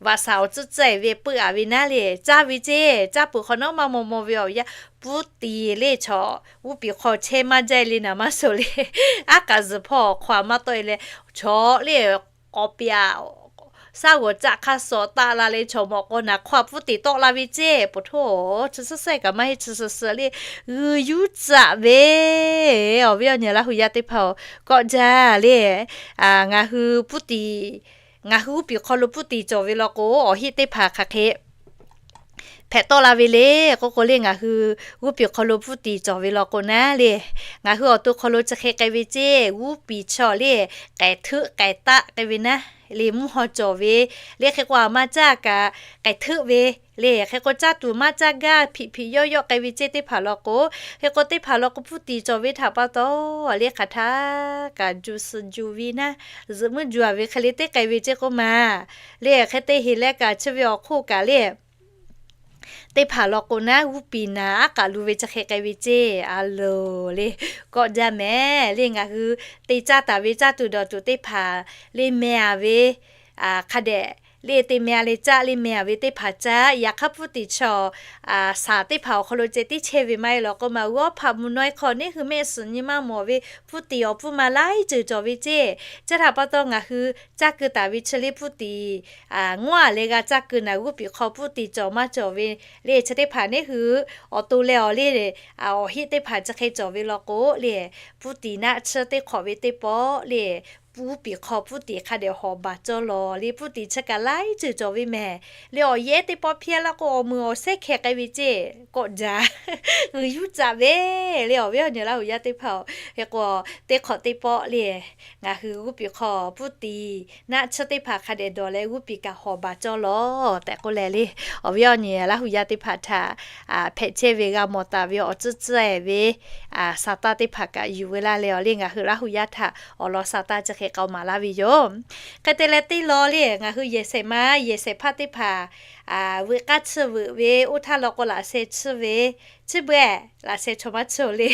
vaꞈ shaˍ awˬ tcuhˉ tcuhˉ e ve puiˉ a ve naˉ le caˇ ve ceˇ. Caˇ peuˬ hk'awꞈ nawˉ maˇ maw maw ve awˬ yanˇ ผู้ติด le chaw g'uˇ piˍ hk'aw chehˇ maˇ jaˇ le naˍ maˇ suh le. Aˉ k'aꞈ zuhˬ hpawˇ hk'aw maˇ tawˆ e leh chaw le k'awꞈ piˍ a, shaˉ g'awˬ caˆ hk'aˇ suh taˆ la leh chaw mawꞈ k'aw naˍ hk'aw ผู้ติด tawˆ la ve ceˇ. Pu htoˇ, chi suhˉ sehˉ kaꞈ maˇ heˆ, chi suhˍ suhˍ le g'uiˬ yuˇ caꞈ ve. Awˬ viˉ awˬ nyi Laˇ hu yaˇ teˇ hpaˍ-oˬ, kawˆ jaˇ le. Ngaˬ hui ผู้ติด, ngaˬ hui g'uˇ piˍ hk'aw lo ผู้ติด cawˬ ve law k'o, awˬ heˆ teˇ hpaˍ hk'aˬ hk'e hpehꞈ tawˆ la ve le k'oˆ k'o le, ngaˬ hui g'uˇ piˍ hk'aw lo ผู้ติด cawˬ ve law k'o naˉ le, ngaˬ hui awˬ to hk'aw lo chi hk'e k'ai ve ceˇ. G'uˇ piˍ chaw le k'ehˬ hteuˆ k'ehˬ taˆ k'ai ve naˉ le, mvuhˇ haw cawˬ ve le. Hk'e k'o a maˇ caˇ kaꞈ k'ehˬ hteuˆ ve le. Hk'e k'o caˇ tuˬ maˇ caˇ gaˇ hpiꞈ hpiꞈ yawˆ yawˆ k'ai ve ceˇ teˇ hpaˍ law k'o, hk'e k'o teˇ hpaˍ law k'o ผู้ติด cawˬ ve htaꞈ pa taw le hk'aˬ htaˇ kaꞈ ju suh ju ve naˉ, zuhꞈ muiˉ ju a ve hk'e le teˇ k'ai ve ceˇ k'oˆ maˬ le. Hk'e te heˍ leh kaꞈ chi ve awˬ hk'oˆ kaꞈ le teˇ hpaˍ law k'o naˉ g'uˇ piˍ naˍ aˉ k'aꞈ lu ve chi hk'e k'ai ve ceˇ. A loˬ le, kawˆ jaˇ mehˍ le. Ngaˬ hui te caˇ taˍ ve caˇ tuˬ dawˬ tuˬ teˇ hpaˍ le meh a ve hk'a dehꞈ le te meh a le caˇ le meh a ve teˇ hpaˍ caˇ. Yaꞈ hk'aˇ ผู้ติด chaw shaˍ teˇ hpaˍ awˬ hk'aw lo ceh tiˉ chehˇ ve maˇ heˆ law k'o maˬ, g'awˇ hpaꞈ mvuhˇ naw e hk'aw neˇ hui mehˆ suhˍ nyi maˇ mawˬ ve ผู้ติด awˬ pfuhˇ ma laiˉ ceuˬ cawˬ ve ceˇ. Chi htaꞈ pa taw ngaˬ hui caˇ keu taˍ ve chi le ผู้ติด ngawˇ a leh g'a caˇ keu naˍ g'uˇ piˍ hk'aw ผู้ติด cawˬ maˇ cawˬ ve le. Chi teˇ hpaˍ neˇ hui awˬ to leh awˬ le awˬ heˆ teˇ hpaˍ chi hk'e cawˬ ve law k'o le, ผู้ติด naˆ tsuhˇ teˇ hk'awꞈ ve teˇ pawˆ le g'uˇ piˍ hk'aw ผู้ติด hk'a dehꞈ hawˍ baˬ cawˇ lawˬ le. ผู้ติด chi kaꞈ laiˉ ceuˬ cawˬ ve mehˍ le. Awˬ yehˉ teˇ pawˆ hpiˇ laˇ k'o awˬ meuˍ awˬ sehˉ hkeh k'ai ve ceˇ kawˆ jaˇ. G'uiˬ yuˇ caꞈ ve le. Awˬ viˉ awˬ nyi Laˇ hu yaˇ teˇ hpaˍ-oˬ, hk'e k'o teˇ hk'awꞈ teˇ pawˆ le ngaˬ hui g'uˇ piˍ hk'aw ผู้ติด naˆ tsuhˇ teˇ hpaˍ hk'a dehꞈ dawˬ leh g'uˇ piˍ kaꞈ hawˍ baˬ cawˇ lawˬ tehꞈ k'oˆ leh le, awˬ viˉ awˬ nyi Laˇ hu yaˇ teˇ hpaˍ htaꞈ hpehꞈ chehˇ ve g'a mawˬ taˍ ve awˬ tcuhˉ tcuhˉ e ve saˍ taˇ teˇ hpaˍ kaꞈ yuˬ ve laˇ leh awˬ le ngaˬ hui Laˇ hu yaˇ htaꞈ awˬ lawn saˍ taˇ chi hk'e k'ai maˍ laˇ ve yoˬ. Hk'e te leh teˇ law le ngaˬ hui yehˬ shehˍ ma yehˬ shehˍ hpaˇ teˇ hpaˍ veuꞈ k'aˇ tsuhˇ veuꞈ ve, oˇ htaˇ law k'o laꞈ sheh tsuhˇ ve Chi beuꞈ laꞈ sheh chaw maˇ tsuhˇ le.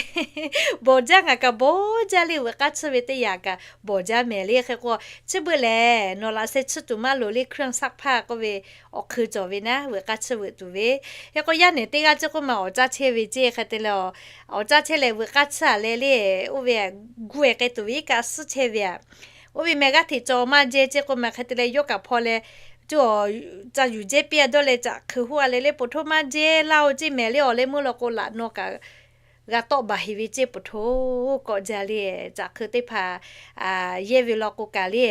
Bawˬ jaˇ ngaˬ kaꞈ bawˬ jaˇ le, veuꞈ k'aˇ tsuhˇ ve teˇ yanˇ kaꞈ bawˬ jaˇ mehˍ le. Hk'e k'o, chi beuꞈ lehˬ nawˬ laꞈ sheh tsuhˇ tuˬ maˇ loˍ le, เครื่องซักผ้า k'oˆ ve awˬ hk'eun cawˬ ve naˉ, veuꞈ k'aˇ tsuhˇ veuꞈ tuˬ ve. Hk'e k'o, yaˇ nehˬ teˇ g'aˇ ceˇ k'oˆ ma awˬ caˇ chehˇ ve ceˇ. Hk'e te leh, awˬ caˇ chehˇ leh veuꞈ k'aˇ tsuhˇ a leh le, oˇ ve gu e k'ai tuˬ ve iˉ kaˆ suhˉ chehˇ ve a. Oˇ ve mehˬ g'aˇ hteꞈ cawˬ maˇ jehˇ ceˇ k'oˆ ma, hk'e te leh yawˇ kaꞈ hpaw leh, ca yuˬ jehˇ piˇ a dawˇ leh caꞈ hk'eu hoˆ a leh le, poˬ htoˇ maˇ jehˇ laˇ oˬ ceˇ mehˍ le. Awˬ leh meuˇ law k'o, laꞈ naw kaꞈ g'a tawˆ baˬ heˍ ve ceˇ, poˬ htoˇ kawˆ jaˇ le. Caꞈ hk'eu teˇ hpaˍ yehˇ ve law k'o kaꞈ le,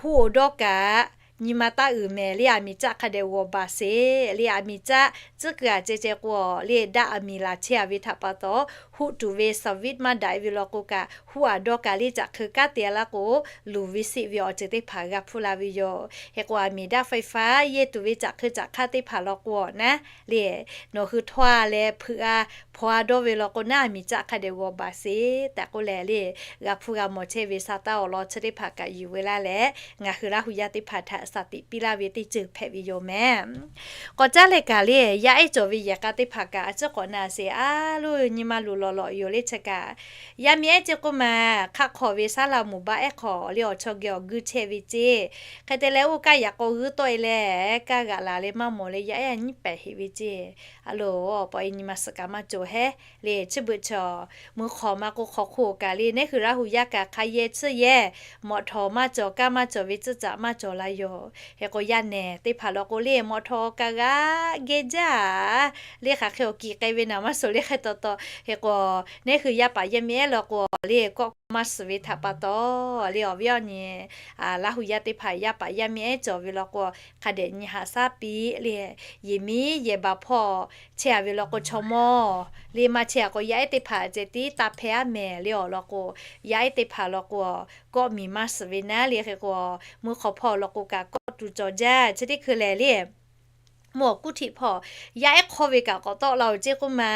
huˉ oˬ dawˇ kaꞈ nyi ma taˇ uiˍ mehˍ le. Aˬ miˍ caˆ hk'a dehꞈ g'awˬ baˬ sheˍ le. Aˬ miˍ caˆ tcuhˉ kuiˬ a ceh ceh k'o le, daˆ aˬ miˍ laˬ chehˇ a ve htaꞈ pa taw, huˉ tuˬ ve สวิตช์ maˇ daꞈ e ve law k'o kaꞈ, huˉ a dawˇ kaꞈ le caꞈ hk'eu kanˉ te a laˇ k'o, luˬ ve seˆ ve awˬ ceuˬ teˇ hpaˍ g'a hpuˇ la ve yoˬ. Hk'e k'o, aˬ miˍ daˆ ไฟฟ้า yehˇ tuˬ ve caꞈ hk'eu caꞈ hk'aˇ teˇ hpaˍ law k'o a naˉ le, nawˬ hui htawˇ a leh hpeuꞈ a hpaw a dawˇ ve law k'o naˉ, aˬ miˍ caˆ hk'a dehꞈ g'awˬ baˬ sheˍ tehꞈ k'oˆ leh le, g'a hpuˇ g'a mawˬ chehˇ ve sa taˇ awˬ lawn chi teˇ hpaˍ kaꞈ yuˬ veu laˇ leh, ngaˬ hui Laˇ huˍ yaˇ teˇ hpaˍ htaꞈ shaˍ tiꞈ piˇ laˇ ve teˇ ceuˬ hpehꞈ ve yoˬ mehˍ. K'awꞈ caˉ leh kaꞈ le, yaˇ ehˉ cawˬ ve yehˬ k'a teˇ hpaˍ kaꞈ a ciˉ k'awꞈ na sheˍ a loˬ, nyi ma luˬ lawˬ lawꞈ yoˬ le. Chi kaꞈ yaˇ miˇ ehˉ ceˇ k'oˆ ma, hk'aˆ hk'aw ve saˉ la moˍ baˆ ehˉ hk'aw le awˬ chaw geh awˬ guˇ chehˇ ve ceˇ. Hk'e te leh oˇ kaˇ yaꞈ k'aw g'uiˇ tawˆ e leh, kaˇ g'aꞈ laˬ leh maˇ mawˬ leh yaˇ ehˉ nyiˉ pehˍ heꞈ ve ceˇ. A loˬ, pawꞈ e nyi ma suhˍ kaꞈ maˇ cawˬ hehˉ le. Chi beuꞈ chaw mui hk'awꞈ ma k'o hk'aw hk'oˆ kaꞈ le, neˉ hui Laˇ huˍ yaˇ kaꞈ hk'a yehˇ tsuhˇ yehˇ, mawꞈ htawˍ maˇ cawˬ, kaˇ maˇ cawˬ ve tcuhˇ caꞈ maˇ cawˬ la yoˬ. Hk'e k'o, yaˇ nehˬ teˇ hpaˍ law k'o le, mawꞈ htawˍ kaꞈ g'a geh jaˇ le, hk'aˬ hk'e awˬ kiˬ k'ai ve naˍ maˇ suhˍ le hk'e taw taw. Hk'e k'o, neˉ hui yaˇ paˍ yaˇ miˇ ehˉ law k'o le, kawˆ maˇ suhˍ ve htaꞈ pa taw le, awˬ viˉ awˬ nyi Laˇ huˍ yaˇ teˇ hpaˍ yaˇ paˍ yaˇ miˇ ehˉ cawˬ ve law k'o, hk'a dehꞈ nyi haꞈ shaˉ piˇ le. Yehˬ miˉ yehˬ baˬ hpawˇ chehˇ a ve law k'o, chaw mawˇ le maˇ chehˇ a k'o, yaˇ ehˉ teˇ hpaˍ ceh tiˉ taˇ hpehˇ aˉ mehˍ le. Awˬ lawn k'o, yaˇ ehˉ teˇ hpaˍ law k'o, kawˆ miˬ maˇ suhˍ ve naˉ le. Hk'e k'o, mui hk'awꞈ hpawˇ law k'o kaꞈ kawˆ tuˬ cawˬ jaˇ. Chi teˇ hkui lehˬ le, mvuhˇ awˬ kuˉ htiꞈ hpawˇ yaˇ ehˉ hk'awˇ ve kaꞈ k'awꞈ tawˆ la oˬ ceˇ k'oˆ ma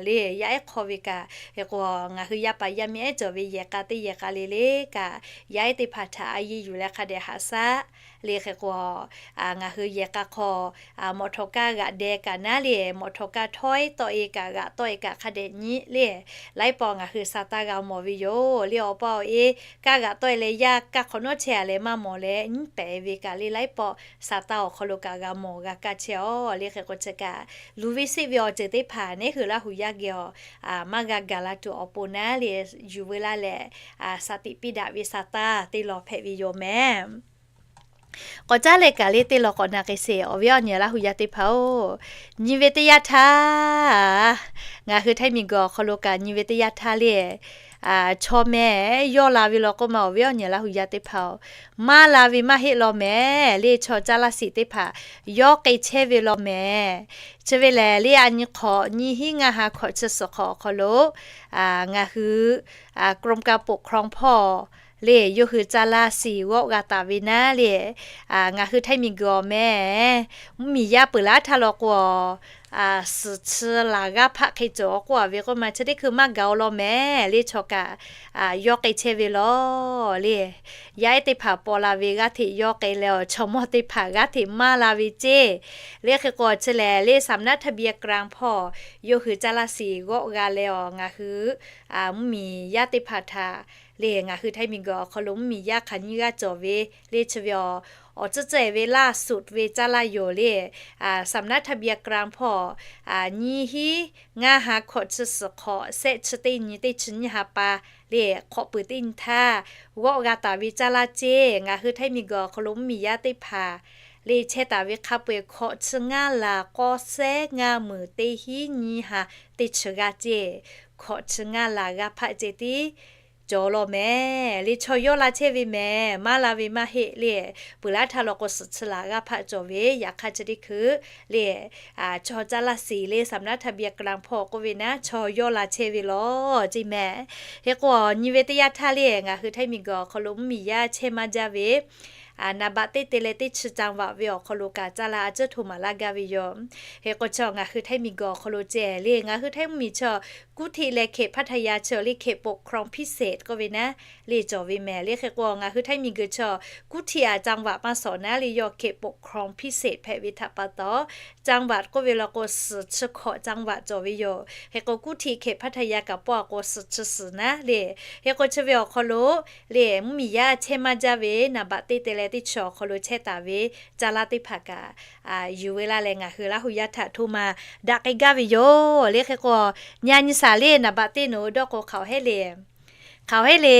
le. Yaˇ ehˉ hk'awˇ ve kaꞈ, hk'e k'o, ngaˬ hui yaˇ paˍ yaˇ miˇ ehˉ cawˬ ve yehˬ k'a teˇ yehˬ k'a le le kaꞈ, yaˇ ehˉ teˇ hpaˍ htaꞈ a yehˬ yuˬ leh hk'a dehꞈ haꞈ shaˉ le. Hk'e k'o, ngaˬ hui yehˬ k'a hk'aw mawꞈ htawˍ kaˇ g'aꞈ deh kaꞈ naˉ le, mawꞈ htawˍ kaˇ htawˇ e tawˆ e kaꞈ g'aꞈ tawˆ e kaꞈ hk'a dehꞈ nyi le. Laiˉ pawˆ ngaˬ hui sa taˇ g'a mawˬ ve yoˬ le. Awˬ pa awˬ e kaˇ g'aꞈ tawˆ e leh yaˇ kaˇ hk'awꞈ nawˉ chehˇ a leh maˇ mawˬ leh nyiˉ pehˍ ve kaꞈ le, laiˉ pawˆ sa taˇ awˬ hk'aw lo kaꞈ g'a mawˬ g'a kaˇ chehˇ a le. Hk'e k'o, chi kaꞈ luˬ ve seˆ ve awˬ ceuˬ teˇ hpaˍ neˉ hui Laˇ huˍ yaˇ geh awˬ maˇ g'a gaˬ la tuˬ awˬ pon naˉ le, yuˬ veu laˇ leh, shaˍ tiꞈ piˇ daꞈ ve sa taˇ teˇ lawn hpehꞈ ve yoˬ mehˍ. K'awꞈ caˉ leh kaꞈ le teˇ lawn k'awꞈ na k'ai sheˍ, awˬ viˉ awˬ nyi Laˇ huˍ yaˇ teˇ hpaˍ oˬ. Nyi ve teˇ yanˇ htaˇ, ngaˬ hui Htaiˇ miˬ guiˬ awˬ hk'aw lo kaꞈ nyi ve teˇ yanˇ htaˇ le, chaw mehˍ yawˇ la ve law k'oˆ ma, awˬ viˉ awˬ nyi Laˇ huˍ yaˇ teˇ hpaˍ oˬ, maˇ la ve maˇ heˆ law mehˍ le. Chaw caˇ laˇ shiˍ teˇ hpaˍ yawˇ k'ai chehˇ ve law mehˍ. Chi ve lehˬ le, a nyi hk'awꞈ nyiˇ hinˉ ngaˇ ha hkawꞈ chi suhˍ hk'awꞈ awˬ hk'aw lo ngaˬ hui กรมการปกครอง hpawˇ le, yawˇ hui caˇ laˇ shiˍ g'awˆ g'a taˍ ve naˉ le, ngaˬ hui Htaiˇ miˬ guiˬ awˬ meh mvuhˇmiˬ yaˇ peuˬ laˇ htaˇ law k'o, suhˍ chi laˬ g'aˇ hpaˆ hk'e cawˬ k'oˆ a ve k'oˆ ma, chi teˇ hkui maˇ gaˬ aw law mehˍ le. Chaw kaꞈ yawˇ k'ai chehˇ ve law le. Yaˇ ehˉ teˇ hpaˍ paw la ve g'aˇ hteꞈ yawˇ k'ai leh, awˬ chaw mawˇ teˇ hpaˍ g'aˇ hteꞈ maˇ la ve ceˇ le. Hk'e k'o, chi lehˬ le สำนักทะเบียนกลาง hpawˇ yawˇ hui caˇ laˇ shiˍ g'awˆ g'a leh awˬ, ngaˬ hui mvuhˇmiˬ yaˇ teˇ hpaˍ htaꞈ le, ngaˬ hui Htaiˇ miˬ guiˬ awˬ hk'aw lo mvuhˇmiˬ yaˇ hk'aˬ nyiˇ g'aˇ cawˬ ve le. Chi ve awˬ, awˬ tcuhˉ tcuhˉ e ve ล่าสุด ve caˇ laˇ yoˬ le. สำนักทะเบียนกลาง hpawˇ nyiˇ hinˉ ngaˇ ha hkawꞈ chi suhˍ hk'awꞈ shehˆ chi teˇ nyi teˇ chi nyiˇ ha pa le, hk'awꞈ peuˬ teˇ nyi htaˇ g'awˆ g'a taˍ ve caˇ laˇ ceˇ. Ngaˬ hui Htaiˇ miˬ guiˬ awˬ hk'aw lo mvuhˇmiˬ yaˇ teˇ hpaˍ le chehˇ taˍ ve hk'a peu-eˬ hkawꞈ chi ngaˇ laˬ k'awˇ shehˉ ngaˇ meunˍ teˇ hinˉ nyiˇ ha teˇ chi g'aˇ ceˇ. Hkawꞈ chi ngaˇ laˬ g'aˇ hpaˆ ceh tiˉ cawˬ law mehˍ le. Chaw yawˇ la chehˇ ve mehˍ, maˇ la ve maˇ heˆ le. Peuˬ laˇ htaˇ law k'o, suhˍ chi laˬ g'aˇ hpaˆ cawˬ ve, yaꞈ hk'aˇ chi teˇ hkui le, chaw caˇ laˇ shiˍ le สำนักทะเบียนกลาง hpawˇ k'oˆ ve naˉ, chaw yawˇ la chehˇ ve law ceˇ mehˍ. Hk'e k'o, nyi ve teˇ yanˇ htaˇ le, ngaˬ hui Htaiˇ miˬ guiˬ awˬ hk'aw lo mvuhˇmiˬ yaˇ chehˇ maˇ jaˇ ve naˍ baꞈ teˇ te leh teˇ chi จังหวัด ve awˬ hk'aw lo kaꞈ caˇ laˇ a ciˉ hto maˍ laˇ gaˇ ve yoˬ. Hk'e k'o, chi ngaˬ hui htaiˇ miˬguiˬ awˬ hk'aw lo ceh le, ngaˬ hui htaiˇ mvuhˇmiˬ chi กรุงเทพ leh เขตพัทยา chi le เขตปกครองพิเศษ k'oˆ ve naˉ le cawˬ ve mehˍ le. Hk'e k'o, ngaˬ hui htaiˇ miˬguiˬ chi กรุงเทพ a จังหวัด maˇ shawˍ naˉ le, yawˇ เขตปกครองพิเศษ hpehꞈ ve htaꞈ pa taw, จังหวัด k'oˆ ve law k'o suhˍ chi hkawꞈ จังหวัด cawˬ ve yoˬ. Hk'e k'o, กรุงเทพ เขตพัทยา kaꞈ pawˆ a k'o suhˍ chi suhˍ naˉ le. Hk'e k'o, chi ve awˬ hk'aw lo le mvuhˇmiˬ yaˇ chehˇ maˇ jaˇ ve naˍ baꞈ teˇ te leh teˇ chi awˬ hk'aw lo chehˇ taˍ ve caˇ laˇ teˇ hpaˍ kaꞈ yuˬ ve laˇ leh ngaˬ hui Laˇ hu yaˇ htaꞈ hto maˍ daꞈ k'ai gaˇ ve yoˬ le. Hk'e k'o, nyi a nyi shaˍ le naˍ baꞈ teˇ nawˬ hui dawˇ k'o hk'aoˍ heˆ le. Hk'aoˍ heˆ le.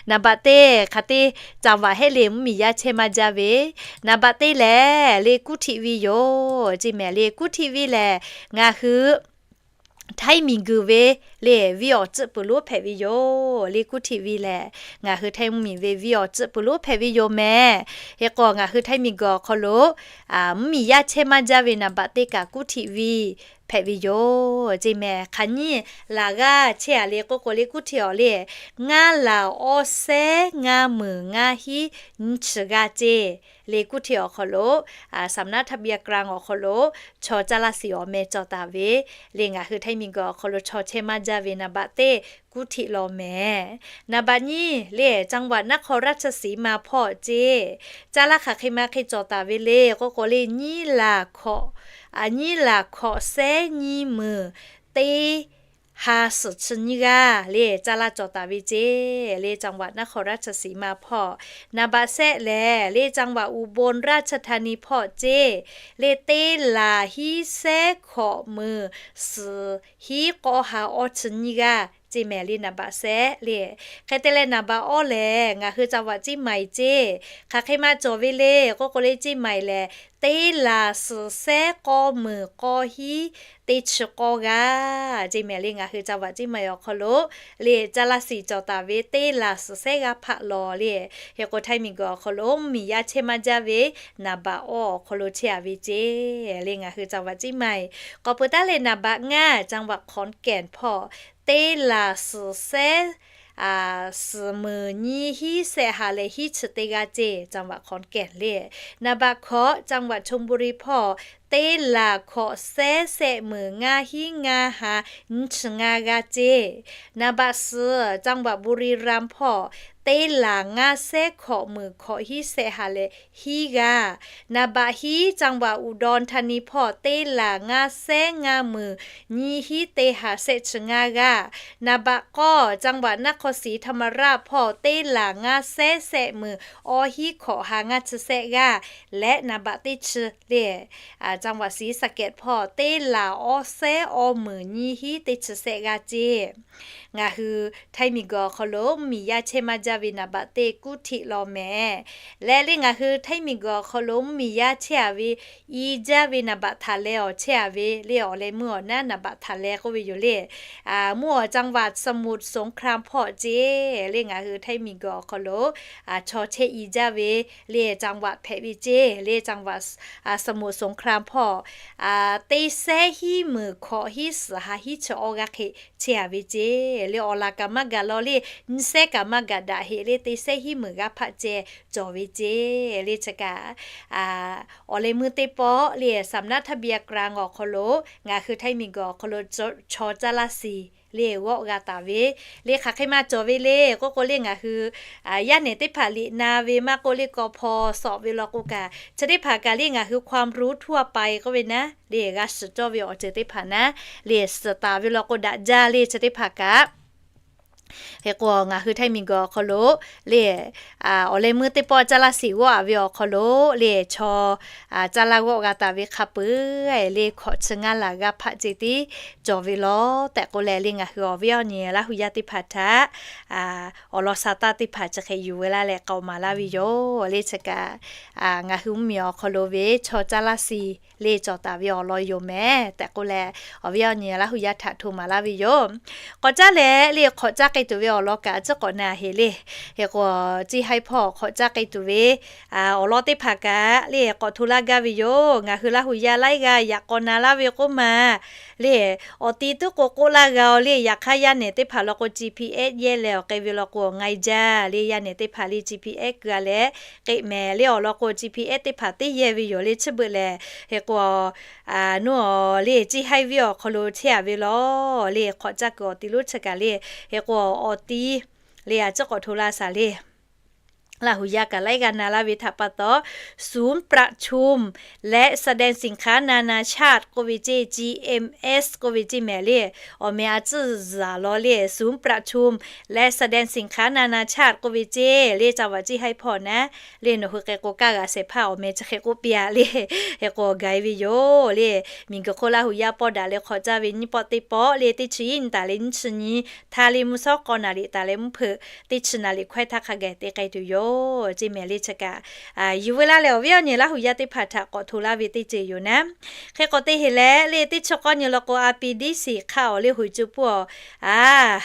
Naˍ baꞈ teˇ hk'aˬ te จังหวัด heˆ le mvuhˇmiˬ yaˇ chehˇ maˇ jaˇ ve. Naˍ baꞈ teˇ lehˬ le กรุงเทพ ve yoˬ ce mehˍ le. กรุงเทพ ve lehˬ ngaˬ hui htaiˇ miˬguiˬ ve le venˇ awˬ tcuhˆ peuˬ lonˉ hpehꞈ ve yoˬ le. กรุงเทพ ve lehˬ ngaˬ hui htaiˇ mvuhˇmiˬ ve venˇ awˬ tcuhˆ peuˬ lonˉ hpehꞈ ve yoˬ mehˍ. Hk'e k'o, ngaˬ hui htaiˇ miˬguiˬ awˬ hk'aw lo mvuhˇmiˬ yaˇ chehˇ maˇ jaˇ ve naˍ baꞈ teˇ kaꞈ กรุงเทพ ve hpehꞈ ve yoˬ ce mehˍ. Hk'aˬ nyiˇ laˬ g'aˇ chehˇ a le k'oˆ k'o le กรุงเทพ awˬ le ngaˇ laˬ awˇ sehˉ ngaˇ meunˍ ngaˇ hiˉ nyiˇ chi g'aˇ ce le. กรุงเทพ awˬ hk'aw lo สำนักทะเบียนกลาง awˬ hk'aw lo chaw caˇ laˇ shiˍ awˬ meh cawˬ taˍ ve le. Ngaˬ hui htaiˇ miˬguiˬ awˬ hk'aw lo chaw chehˇ maˇ jaˇ ve naˍ baꞈ teˇ กรุงเทพ law mehˍ. Naˍ baꞈ nyiˇ le จังหวัดนครราชสีมา hpawˇ ce caˇ laˇ hk'aˬ hk'e ma hk'e cawˬ taˍ ve le k'oˆ k'o le nyiˇ laˬ hkawꞈ, nyiˇ laˬ hkawꞈ sehˉ nyiˇ meunˍ teˇ ha suhˍ chi nyiˇ g'aˇ le caˇ laˇ cawˬ taˍ ve ce le. จังหวัดนครราชสีมา hpawˇ naˍ baꞈ sehˆ lehˬ le จังหวัดอุบลราชธานี hpawˇ ce le teˇ laˬ hiˉ sehˉ hkawꞈ meunˍ suhˍ hiˉ k'awˇ ha awˇ chi nyiˇ g'aˇ ce mehˍ le. Naˍ baꞈ sehˆ le. Hk'e te leh naˍ baꞈ awˇ lehˬ ngaˬ hui จังหวัดเชียงใหม่ ce. Hk'aˬ hk'e ma cawˬ ve le k'oˆ k'o le เชียงใหม่ lehˬ teˇ laˬ suhˍ sehˉ k'awˇ meunˍ k'awˇ hiˉ teˇ chi k'awˇ g'aˇ ce mehˍ le. Ngaˬ hui จังหวัดเชียงใหม่ awˬ hk'aw lo le caˇ laˇ shiˍ cawˬ taˍ ve teˇ laˬ suhˍ sehˉ g'aˇ hpaˆ law le. Hk'e k'o htaiˇ miˬguiˬ awˬ hk'aw lo mvuhˇmiˬ yaˇ chehˇ maˇ jaˇ ve naˍ baꞈ awˇ awˬ hk'aw lo chehˇ a ve ce le. Ngaˬ hui จังหวัดเชียงใหม่ k'awꞈ peuˬ taˉ leh naˍ baꞈ ngaˇ จังหวัดขอนแก่น hpawˇ teˇ laˬ suhˍ sehˉ suhˍ meunˍ nyiˇ hiˉ sehˆ ha leh hiˉ chi teˇ g'aˇ ce จังหวัดขอนแก่น le. Naˍ baꞈ hkawꞈ จังหวัดชลบุรี hpawˇ teˇ laˬ hkawꞈ sehˉ sehˆ meunˍ ngaˇ hiˉ ngaˇ ha nyiˇ chi ngaˇ g'aˇ ce. Naˍ baꞈ suhˍ จังหวัดบุรีรัมย์ hpawˇ teˇ laˬ ngaˇ sehˉ hkawꞈ meunˍ hkawꞈ hiˉ sehˆ ha leh hiˉ g'aˇ. Naˍ baꞈ hiˉ จังหวัดอุดรธานี hpawˇ teˇ laˬ ngaˇ sehˉ ngaˇ meunˍ nyiˇ hiˉ teˇ ha sehˆ chi ngaˇ g'aˇ. Naˍ baꞈ k'awˇ จังหวัดนครศรีธรรมราช hpawˇ teˇ laˬ ngaˇ sehˉ sehˆ meunˍ awˇ hiˉ hkawꞈ ha ngaˇ chi sehˆ g'aˇ. Leh naˍ baꞈ teˇ chi le จังหวัดศรีสะเกษ hpawˇ teˇ laˬ awˇ sehˉ awˇ meunˍ nyiˇ hiˉ teˇ chi sehˆ g'aˇ ce. Ngaˬ hui htaiˇ miˬguiˬ awˬ hk'aw lo mvuhˇmiˬ yaˇ chehˇ maˇ jaˇ ve naˍ baꞈ teˇ กรุงเทพ law mehˍ. Leh le ngaˬ hui htaiˇ miˬguiˬ awˬ hk'aw lo mvuhˇmiˬ yaˇ chehˇ a ve i jaˇ ve naˍ baꞈ htaꞈ leh awˬ chehˇ a ve le awˬ leh meuˇ awˬ naˉ naˍ baꞈ htaꞈ leh k'oˆ ve yoˬ le. Mvuhˇ awˬ จังหวัดสมุทรสงคราม hpawˇ ce le ngaˬ hui htaiˇ miˬguiˬ awˬ hk'aw lo chaw chehˇ i jaˇ ve le จังหวัด hpehꞈ ve ce le จังหวัดสมุทรสงคราม hpawˇ teˇ sehˉ hiˉ meunˍ hkawꞈ hiˉ suhˍ ha hiˉ chi awˇ g'aˇ hk'e chehˇ a ve ce le. Awˬ laˬ kaꞈ maˇ gaˬ law le, nyiˇ sehˉ kaꞈ maˇ gaˬ daꞈ heꞈ le, teˇ sehˉ hiˉ meunˍ g'aˇ hpaˆ ceh cawˬ ve ce le. Chi kaꞈ awˬ leh meuˇ teˇ pawˆ le สำนักทะเบียนกลาง awˬ hk'aw lo ngaˬ hui htaiˇ miˬguiˬ awˬ hk'aw lo chaw caˇ laˇ shiˍ le g'awˆ g'a taˍ ve le hk'aˬ hk'e maˇ cawˬ ve le k'oˆ k'o le ngaˬ hui yaˇ nehˬ teˇ hpaˍ liꞈ na ve maˇ k'oˆ le k'aw hpaw sawꞈ ve law k'o kaꞈ chi teˇ hpaˍ kaꞈ le ngaˬ hui ความรู้ทั่วไป k'oˆ ve naˉ le g'a shiˍ cawˇ ve awˬ ceuˬ teˇ hpaˍ naˉ le suhˍ taˍ ve law k'o daꞈ jaˇ le chi teˇ hpaˍ kaꞈ Hk'e k'o ngaˬ hui htaiˇ miˬguiˬ awˬ hk'aw lo le awˬ leh meuˇ teˇ pawˆ caˇ laˇ shiˍ g'awˆ a ve awˬ hk'aw lo le chaw caˇ laˇ g'awˆ g'a taˍ ve hk'a peuˬ le hkawꞈ chi ngaˇ laˬ g'aˇ hpaˆ ceh tiˉ cawˬ ve law tehꞈ k'oˆ leh le ngaˬ hui awˬ viˉ awˬ nyi Laˇ hu yaˇ teˇ hpaˍ htaꞈ awˬ lawn sha taˇ teˇ hpaˍ chi hk'e yuˬ ve laˇ leh k'aoˍ maˍ laˇ ve yoˬ le. Chi kaꞈ ngaˬ hui mvuhˇmiˬ awˬ hk'aw lo ve chaw caˇ laˇ shiˍ le cawˬ taˍ ve awˬ lawn yoˬ mehˍ tehꞈ k'oˆ leh awˬ viˉ awˬ nyi Laˇ hu yaˇ htaꞈ hto maˍ laˇ ve yoˬ. K'awꞈ caˉ leh le hk'awꞈ caˉ k'ai tuˬ ve awˬ lawn kaꞈ tcuhˉ k'awꞈ na heˍ le. Hk'e k'o, Ciˇ Haiˇ hpawˇ hk'awꞈ caˇ k'ai tuˬ ve awˬ lawn teˇ hpaˍ kaꞈ le k'awꞈ hto laˇ gaˇ ve yoˬ. Ngaˬ hui Laˇ huˍ yaˇ laiˉ g'aˇ yaꞈ k'aw na laˇ ve k'oˆ ma le, awˬ ti tuˉ k'o k'oˆ laˇ g'a-o le. Yaꞈ hk'aˇ yaˇ nehˬ teˇ hpaˍ law k'o, G P S yehˇ leh awˬ k'e ve law k'o, awˬ nga-e jaˇ le. Yaˇ nehˬ teˇ hpaˍ le G P S keu-a leh k'e mehˍ le. Awˬ lawn k'o, G P S teˇ hpaˍ teˇ yehˇ ve yoˬ le. Chi beuꞈ lehˬ, hk'e k'o, nuˇ-aˬ le, Ciˇ Haiˇ viˉ awˬ hk'aw lo chehˇ-a ve law le, hk'awꞈ caˇ kuiˬ awˬ ti lonˉ chi kaꞈ le, hk'e k'o, awˬ ti le a ciˉ k'awꞈ hto la shaˍ le. Laˇ huˍ yaˇ kaꞈ laiˉ g'aˇ na laˇ ve htaꞈ pa taw, ศูนย์ประชุมและแสดงสินค้านานาชาติ k'oˆ ve ceˇ, G M S k'oˆ ve ceˇ mehˍ le. Awˬ meh a tcuhˇ zaˬ law le, ศูนย์ประชุมและแสดงสินค้านานาชาติ k'oˆ ve ceˇ le. Caˇ vaꞈ Ciˇ Haiˇ hpawˇ naˉ le, nawˬ hui hk'e k'o kaˇ g'aꞈ shehˍ hpaˇ awˬ meh chi hk'e k'oˆ piˇ-a le, hk'e k'o gaˬ-e ve yoˬ le. Miˬguiˬ hk'oˆ Laˇ huˍ yaˇ pawˇ daꞈ leh hk'awꞈ caˇ ve nyiˇ pawˆ teˇ pawˆ le, teˇ chi hiˉ nyi taˍ leh nyiˇ chi nyi htaˇ le, mvuhˇ shawˉ k'awˇ naˍ riˍ taˍ leh mvuhˇ hpeuꞈ teˇ chi naˍ riˍ hkawehˇ htaˇ hk'a gaˬ te k'ai tuˬ yoˬ ceˇ mehˍ le. Chi kaꞈ yuˬ veu laˇ leh awˬ viˉ awˬ nyi Laˇ huˍ yaˇ teˇ hpaˍ htaꞈ k'awꞈ hto laˇ ve teˇ ceuˬ yoˬ naˉ. Hk'e k'o, teˇ heˍ leh le teˇ chi k'awˇ nyi law k'o, R P D C hk'aˆ awˬ le hoꞈ cuˇ puˇ awˬ, a,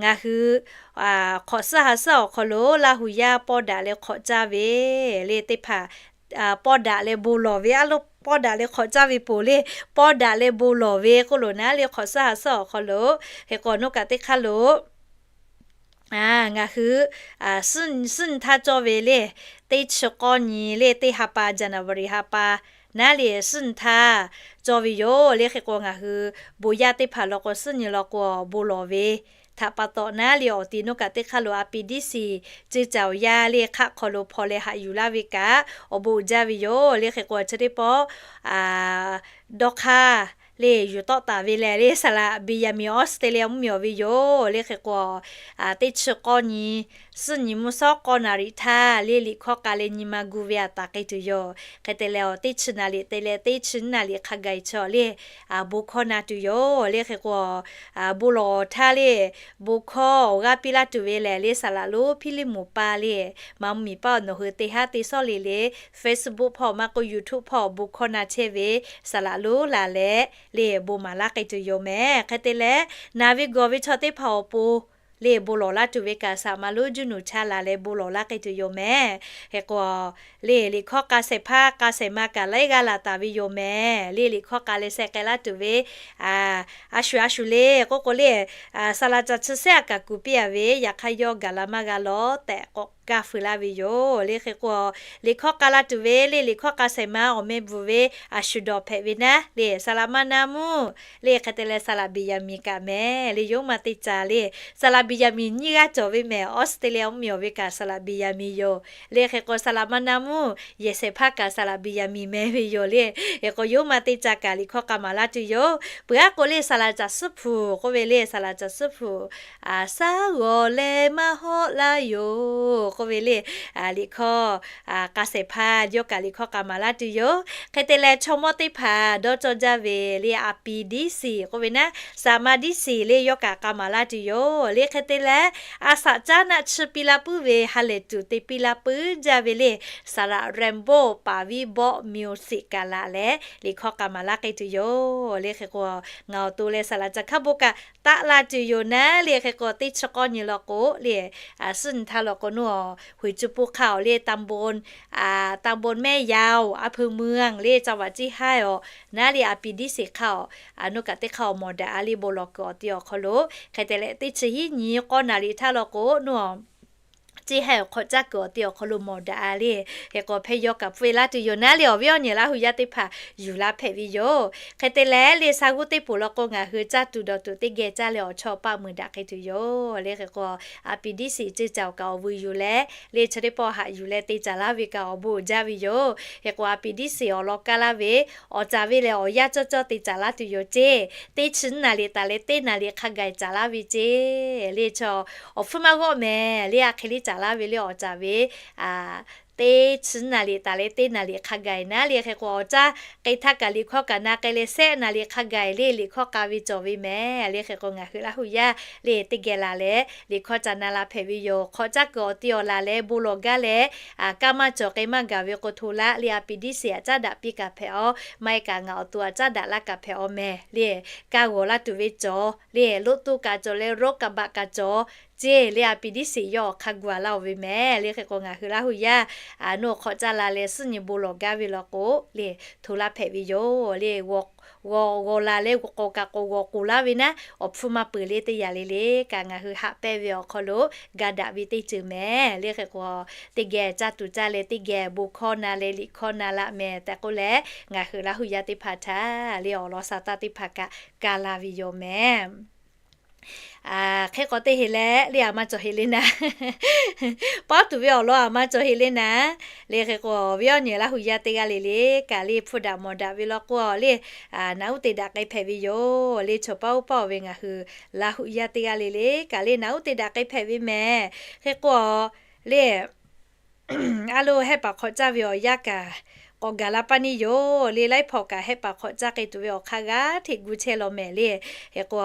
ngaˬ hui hk'awꞈ suhˉ ha suhˉ awˬ hk'aw lo Laˇ huˍ yaˇ pawˇ daꞈ leh hk'awꞈ caˇ ve le teˇ hpaˍ, pawˇ daꞈ leh bon lawˬ ve a lo, pawˇ daꞈ leh hk'awꞈ caˇ ve poˬ le, pawˇ daꞈ leh bon lawˬ ve k'oˆ lo naˉ le, hk'awꞈ suhˉ ha suhˉ awˬ hk'aw lo, hk'e k'o, nawˬ kaꞈ teˇ hk'aˇ lo ngaˬ hui suhˉ nyi htaˇ cawˇ ve le, teˇ chi k'awˇ nyi le, teˇ ha pa January ha pa naˉ le, suhˉ nyi htaˇ cawˇ ve yoˬ le. Hk'e k'o, ngaˬ hui bon yaˇ teˇ hpaˍ law k'o, suhˉ nyi law k'o, bon lawˬ ve htaꞈ pa taw naˉ le, awˬ ti nawˬ kaꞈ teˇ hk'aˇ lo R P D C ceuˬ caˍ awˬ yaˇ le hk'aˆ hk'aw lo hpaw leh haꞈ yuˬ laˇ ve kaꞈ awˬ bon uiˍ jaˇ ve yoˬ le. Hk'e k'o, chi teˇ pawˆ dawˇ hk'aˇ le yuˬ tawˆ taˍ ve lehˬ le, saˍ laꞈ Beˍyaˍmiˍ Australia mvuhˇmiˬ awˬ ve yoˬ le. Hk'e k'o, teˇ chi k'awˇ nyi, suhˉ nyi mvuhˇ shawˉ k'awˇ naˍ riˍ htaˇ le, liꞈ hkawˇ k'a leh nyi ma gu ve a taˍ k'ai tuˬ yoˬ. Hk'e te leh, teˇ chi naˍ riˍ te leh teˇ chi naˍ riˍ hk'a gaˬ-e chaw le, bon hkawˇ na tuˬ yoˬ le. Hk'e k'o, bon lawˬ htaˇ le, bon hkawˇ awˬ g'aˇ piˇ laˇ tuˬ ve lehˬ le, saˍ laꞈ lonˉ Hpiˇliˇmoˍ pa le, maˍ mvuhˇmiˬ paˇ awˬ nawˬ hui teˇ haˉ te sawˉ le le, Facebook hpawˇ maˇ k'oˆ YouTube hpawˇ bon hkawˇ na chehˇ ve saˍ laꞈ lonˉ laˬ leh le, bon maˍ laˇ k'ai tuˬ yoˬ mehˍ. Hk'e te leh, naˬ ve gawˬ ve chaw teˇ hpaˍ awˬ pon le bon lawˬ laˇ tuˬ ve kaꞈ, saˍ maˍ lonˉ juˇ nuˬ cha laˬ leh bon lawˬ laˇ k'ai tuˬ yoˬ mehˍ. Hk'e k'o, le liꞈ hkawˇ k'a shehˍ hpaˇ k'a shehˍ ma kaꞈ laiˉ g'aˇ laˬ taˍ ve yoˬ mehˍ. Le liꞈ hkawˇ k'a leh sheh k'ai laˇ tuˬ ve a shuˍ a shuˍ le k'oˆ k'o le, saˍ laꞈ caˬ chi sehˉ a kaˍ kuˬ piˇ-a ve, yaꞈ hk'aˇ yawˇ gaˬ la maˇ g'a lawˬ tehꞈ k'awꞈ kaˇ feu laˇ ve yoˬ le. Hk'e k'o, liꞈ hkawˇ k'a la tuˬ ve le, liꞈ hkawˇ k'a shehˍ ma awˬ meh bvuhˬ ve a shuˍ dawˬ hpehꞈ ve naˉ le, saˍ laꞈ maˇ naˇ mvuhˇ le, hk'e te leh saˍ laꞈ Beˍyaˍmiˍ kaꞈ mehˍ le, yawˇ maˇ teˇ ca le, saˍ laꞈ Beˍyaˍmiˍ nyiˇ g'aˇ cawˬ ve mehˍ. Australia mvuhˇmiˬ awˬ ve kaꞈ saˍ laꞈ Beˍyaˍmiˍ yoˬ le. Hk'e k'o, saˍ laꞈ maˇ naˇ mvuhˇ yehˬ shehˍ hpaˇ kaꞈ saˍ laꞈ Beˍyaˍmiˍ meh ve yoˬ le. Hk'e k'o, yawˇ maˇ teˇ ca kaꞈ liꞈ hkawˇ k'a maˍ laˇ tuˬ yoˬ. Peuˬ aˉ k'o le, saˍ laꞈ caˬ suhˉ hpu k'oˆ ve le, saˍ laꞈ caˬ suhˉ hpu, a shaˉ g'awˬ leh maˇ hawˆ laˇ yoˬ k'oˆ ve le, liꞈ hkawˇ k'a shehˍ hpaˇ yawˇ kaꞈ liꞈ hkawˇ k'a maˍ laˇ tuˬ yoˬ. Hk'e te leh, chaw mawˇ teˇ hpaˍ dawˇ cawˇ jaˇ ve le, a pi diˉ siˍ k'oˆ ve naˉ, saˍ ma diˉ siˍ le yawˇ kaꞈ k'a maˍ laˇ tuˬ yoˬ le. Hk'e te leh, a shaꞈ caˉ naˆ chi piˇ laˇ puiˉ ve ha lehˬ tuˬ te piˇ laˇ puiˉ jaˇ ve le, saˍ laꞈ Rainbow paˍ viˉ bawˆ miˬ siˍ kaˍ laꞈ leh liꞈ hkawˇ k'a maˍ laˇ k'ai tuˬ yoˬ le. Hk'e k'o, ngaˬ awˬ to leh saˍ laꞈ caˬ hkaˇ bon kaꞈ taˆ la tuˬ yoˬ naˉ le. Hk'e k'o, teˇ chi k'awˇ nyi law k'o le, suhˉ nyi htaˇ law k'o, nawˬ hoꞈ cuˇ puˇ hk'aˆ awˬ le, ตำบล, a, ตำบลแม่ยาว อำเภอเมือง le, caˇ vaꞈ ciˇ haiˇ awˬ naˉ le, a pi diˉ siˍ hk'aˆ awˬ, nawˬ kaꞈ teˇ hk'aˇ awˬ mawˬ daꞈ a le, bon lawˬ kuiˬ awˬ ti awˬ hk'aw lo. Hk'e te leh, teˇ chi hiˉ nyi k'awˇ naˍ riˍ htaˇ law k'o, nawˬ ciˇ haiˇ awˬ hk'awꞈ caˇ kuiˬ awˬ ti awˬ hk'aw lo mawˬ daꞈ a le. Hk'e k'o, hpehˇ yawˇ kaꞈ pfuhˇ e laˇ tuˬ yoˬ naˉ le, awˬ viˉ awˬ nyi Laˇ huˍ yaˇ teˇ hpaˍ yuˬ laˇ hpehꞈ ve yoˬ. Hk'e te leh, le sha g'uˇ teˇ poˬ law k'o, ngaˬ hui caˇ tuˬ dawˬ tuˬ teˇ geh caˇ leh awˬ chawˇ paˆ meuˬ daꞈ k'ai tuˬ yoˬ le. Hk'e k'o, a pi diˉ siˍ ceuˬ caˍ awˬ kaꞈ awˬ vuiˬ yuˬ leh, le chi teˇ pawˆ haꞈ yuˬ leh te caˍ laˇ ve kaꞈ awˬ bon uiˍ jaˇ ve yoˬ. Hk'e k'o, a pi diˉ siˍ awˬ lawn kaˇ laˇ ve, awˬ caˍ ve lehˬ awˬ yanˇ cawˇ cawˇ te caˍ laˇ tuˬ yoˬ ceˇ. Teˇ chi naˍ riˍ taˍ leh teˇ naˍ riˍ hk'a gaˬ caˍ laˇ ve ceˇ. Le chaw awˬ hpfuhˇ maˇ g'awˆ mehˍ le, a hk'e le caˍ laˇ ve le, awˬ caˍ ve, a, teˇ chi naˍ riˍ taˍ leh teˇ naˍ riˍ hk'a gaˬ naˉ le. Hk'e k'o, awˬ caˇ k'e htaˇ kaꞈ liꞈ hkawˇ kaꞈ na k'ai leh shehˆ naˍ riˍ hk'a gaˬ le liꞈ hkawˇ k'a ve cawˬ ve mehˍ le. Hk'e k'o, ngaˬ hui Laˇ huˍ yaˇ le teˇ geh laˬ leh liꞈ hkawˇ ca na la hpehꞈ ve yoˬ. Hk'awꞈ caˇ kuiˬ awˬ ti awˬ laˬ leh bon lawˬ gaˇ leh, a, kanˇ maˇ cawˬ k'e maˇ gaˬ ve k'o, hto laˇ le a pi diˉ seˍ a caˉ daꞈ piˇ kaꞈ hpehꞈ-aw. Maˇ heˆ kaꞈ ngaˬ awˬ to a caˉ daꞈ laˇ kaꞈ hpehꞈ-aw mehˍ le. Ka g'awˬ la tuˬ ve cawˬ le, loꞈ to kaꞈ cawˬ leh roˉ kaꞈ baꞈ kaꞈ cawˬ ceˇ le a pi diˉ seˍ yawˇ awˬ hk'a gu a laˇ-oˬ ve mehˍ le. Hk'e k'o, ngaˬ hui Laˇ huˍ yaˇ, a, nawˬ hk'awꞈ caˇ la leh suhˉ nyi bon lawˬ gaˇ ve law k'o le, hto laˇ hpehꞈ ve yoˬ le. G'awˬ, g'awˬ la leh g'awˬ k'awꞈ kaꞈ k'awꞈ g'awˬ k'oˍ laˇ ve naˉ, awˬ hpfuhˇ maˇ peuˬ le teˇ yanˇ le le kaꞈ ngaˬ hui haꞈ pehnˇ ve awˬ hk'aw lo ga daꞈ ve teˇ ceuˬ mehˍ le. Hk'e k'o, teˇ geh caˇ tuˬ caˇ leh teˇ geh bon hkawˇ na leh liꞈ hkawˇ na laꞈ mehˍ tehꞈ k'oˆ leh, ngaˬ hui Laˇ huˍ yaˇ teˇ hpaˍ htaꞈ le awˬ lawn sa taˇ teˇ hpaˍ kaꞈ ka la ve yoˬ mehˍ. Hk'e k'o, teˇ heˍ leh le a maˇ cawˬ heˍ le naˉ, paˉ tuˬ ve awˬ lawn a maˇ cawˬ heˍ le naˉ le. Hk'e k'o, awˬ viˉ awˬ nyi Laˇ huˍ yaˇ teˇ g'aˇ le le kaꞈ le hpfuhˇ daꞈ mawˬ daꞈ ve law k'o le, naꞈ uˉ te daꞈ k'ai hpehꞈ ve yoˬ le. Chaw paˉ oˇ paˉ-oˬ ve ngaˬ hui Laˇ huˍ yaˇ teˇ g'aˇ le le kaꞈ le naꞈ uˉ te daꞈ k'ai hpehꞈ ve mehˍ. Hk'e k'o, le a lo hehˆ paˍ hk'awꞈ caˇ ve awˬ yanˇ kaꞈ k'awꞈ gaˬ la paˇ neˇ yoˬ le. Laiˉ hpawˇ kaꞈ hehˆ paˍ hk'awꞈ caˇ k'ai tuˬ ve awˬ hk'aˇ g'aˇ hteꞈ gu chehˇ law mehˍ le. Hk'e k'o,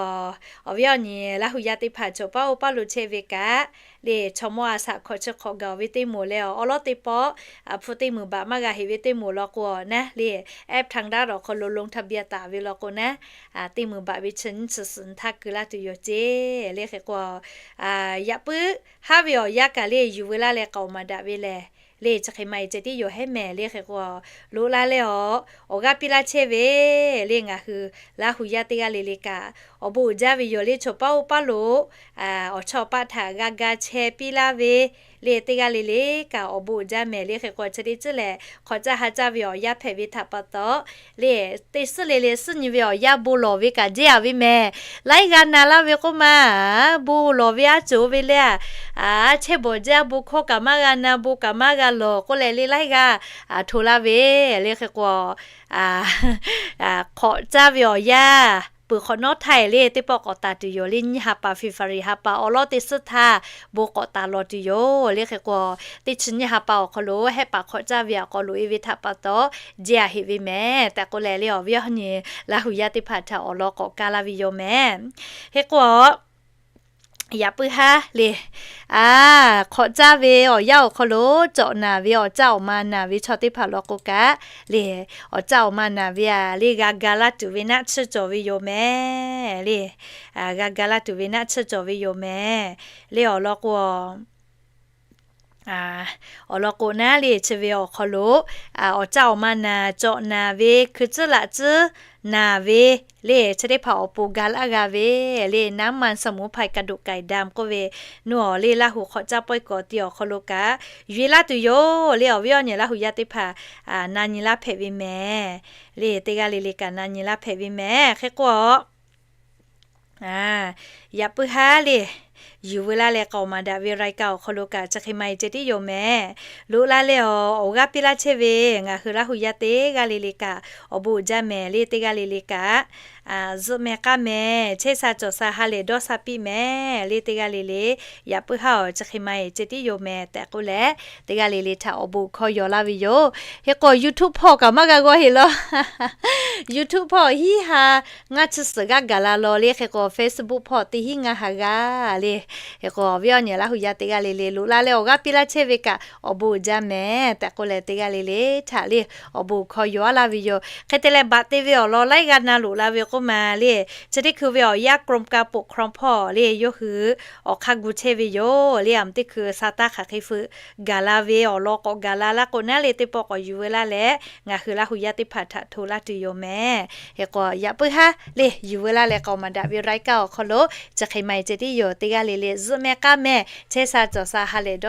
awˬ viˉ awˬ nyi Laˇ huˍ yaˇ teˇ hpaˍ chaw paˉ oˇ paˉ lo chehˇ ve kaꞈ le, chaw mawˇ a shaꞈ hkawꞈ chi hk'awꞈ gaˬ-oˬ ve teˇ moˍ leh awˬ awˉ lawˉ teˇ pawˆ, a, hpu teˇ meunˍ baꞈ maˇ g'a heˍ ve teˇ moˍ law k'o naˉ le, app htaꞈ daꞈ awˬ hk'aw lo ลงทะเบียน taˍ ve law k'o naˉ, teˇ meunˍ baꞈ ve chi nyiˇ chi suhˍ htaˇ keu laˇ tuˬ yoˬ ceˇ le. Hk'e k'o, yaꞈ puiˉ haˉ ve awˬ yanˇ kaꞈ le yuˬ veu laˇ leh k'aoˍ maˍ daꞈ ve lehˬ le, chi hk'e maˇ heˆ ceh tiˉ yoˬ hehˉ mehˍ le. Hk'e k'o, loꞈ la leh awˬ, awˬ g'aˇ piˇ laˇ chehˇ ve le ngaˬ hui Laˇ huˍ yaˇ teˇ g'aˇ le le kaꞈ awˬ bon uiˍ jaˇ ve yoˬ le. Chaw paˉ oˇ paˉ lo awˬ chawˇ paˆ htaꞈ g'a ga chehˇ piˇ laˇ ve le teˇ g'aˇ le le kaꞈ awˬ bon uiˍ jaˇ mehˍ le. Hk'e k'o, chi teˇ ceuˬ lehˬ hk'awꞈ caˇ ha caˇ ve awˬ yanˇ hpehꞈ ve htaꞈ pa taw le, teˇ suhˉ le le suhˉ nyi ve awˬ yanˇ bon lawˬ ve kaꞈ jehˇ a ve mehˍ. Laiˉ g'aˇ na laˇ ve k'oˆ ma, bon lawˬ ve aˉ cawˬ ve le a, chehˇ bawˬ jaˇ bon hkawˇ kaꞈ maˇ g'a na, bon kaꞈ maˇ g'a lawˬ k'oˆ leh le laiˉ g'aˇ hto laˇ ve le. Hk'e k'o, hk'awꞈ caˇ ve awˬ yanˇ peuˬ hk'awꞈ nawˉ htaˇ le teˇ pawˆ k'awꞈ taˍ tuˬ yoˬ le. Nyiˇ ha pa February ha pa awˬ lawˉ teˇ suhˉ htaˇ bon k'awꞈ taˍ lawˬ tuˬ yoˬ le. Hk'e k'o, teˇ chi nyiˇ ha pa awˬ hk'aw lo hehˆ paˍ hk'awꞈ caˇ ve awˬ hk'aw lo e ve htaꞈ pa taw jehˇ a heˍ ve mehˍ tehꞈ k'oˆ leh le awˬ viˉ awˬ nyi Laˇ huˍ yaˇ teˇ hpaˍ htaꞈ awˬ lawn k'awꞈ kaˇ laˇ ve yoˬ mehˍ. Hk'e k'o, yaꞈ puiˉ haˉ le, a, hk'awꞈ caˇ ve awˬ yanˇ awˬ hk'aw lo cawꞈ naˍ ve awˬ caˇ awˬ ma naˍ ve chaw teˇ hpaˍ law k'o kaꞈ le, awˬ caˇ awˬ ma naˍ ve a le g'a ga laˇ tuˬ ve naˆ tsuhˇ cawˬ ve yoˬ mehˍ le. G'a ga laˇ tuˬ ve naˆ tsuhˇ cawˬ ve yoˬ mehˍ le. Awˬ lawn k'o, awˬ lawn k'o naˉ le chi ve awˬ hk'aw lo awˬ caˇ awˬ ma naˍ, cawꞈ naˍ ve, hkui tcuhˉ laꞈ tcuhˉ naˍ ve le, chi teˇ hpaˍ awˬ pon ga laˇ g'a ve le, น้ำมันสมุนไพรกระดูกไก่ดำ k'oˆ ve, nawˬ awˬ le Laˇ huˍ hk'awꞈ caˇ pawehˇ kuiˬ awˬ ti awˬ hk'aw lo kaꞈ yuˬ e laˇ tuˬ yoˬ le. Awˬ viˉ awˬ nyi Laˇ huˍ yaˇ teˇ hpaˍ na nyi laˇ hpehꞈ ve mehˍ le. Teˇ g'aˇ le le kaꞈ na nyi laˇ hpehꞈ ve mehˍ. Hk'e k'o, yaꞈ puiˉ haˉ le yuˬ veu laˇ leh k'aoˍ maˍ daꞈ ve รายการ awˬ hk'aw lo kaꞈ chi hk'e maˇ heˆ ceh tiˉ yoˬ mehˍ. Loꞈ la leh awˬ, awˬ g'aˇ piˇ laˇ chehˇ ve ngaˬ hui Laˇ huˍ yaˇ teˇ g'aˇ le le kaꞈ awˬ bon uiˍ jaˇ mehˍ le. Teˇ g'aˇ le le kaꞈ zuhˆ meh k'aˇ meh chehˇ sha cawˬ sha ha lehˬ dawˇ sha piˇ mehˍ le. Teˇ g'aˇ le le yaꞈ puiˉ haˉ awˬ chi hk'e maˇ heˆ ceh tiˉ yoˬ mehˍ tehꞈ k'oˆ leh, teˇ g'aˇ le le htaꞈ awˬ bon hkawˇ yaw laˇ ve yoˬ. Hk'e k'o, YouTube hpawˇ kaꞈ maˇ g'a g'aw heˆ law. YouTube hpawˇ hiˉ ha ngaˇ chi suhˍ g'aˇ gaˬ la law le. Hk'e k'o, Facebook hpawˇ teˇ hiˉ ngaˇ ha g'aˇ le. Hk'e k'o, awˬ viˉ awˬ nyi Laˇ huˍ yaˇ teˇ g'aˇ le le loꞈ la leh awˬ g'aˇ piˇ laˇ chehˇ ve kaꞈ awˬ bon uiˍ jaˇ mehˍ tehꞈ k'oˆ leh, teˇ g'aˇ le le htaꞈ le awˬ bon hkawˇ yaw laˇ ve yoˬ. Hk'e te leh baꞈ te ve awˬ lawn laiˉ g'aˇ na loꞈ la ve k'oˆ ma le, chi teˇ hkui ve awˬ yanˇ กรมการปกครอง hpawˇ le yawˇ hui awˬ hk'aˇ gu chehˇ ve yoˬ le. Aˬ mvuhˇ teˇ hkui sa taˇ hk'aˬ hk'e feu gaˬ la ve awˬ lawn k'awꞈ gaˬ la laˇ k'o naˉ le, teˇ pawˆ k'awꞈ yuˬ veu laˇ leh ngaˬ hui Laˇ huˍ yaˇ teˇ hpaˍ htaꞈ hto laˇ tuˬ yoˬ mehˍ. Hk'e k'o, yaꞈ puiˉ haˉ le yuˬ veu laˇ leh k'aoˍ maˍ daꞈ ve รายการ awˬ hk'aw lo chi hk'e maˇ heˆ ceh tiˉ yoˬ. Teˇ g'aˇ le le zuhˆ meh k'aˇ meh chehˇ sha cawˬ sha ha lehˬ dawˇ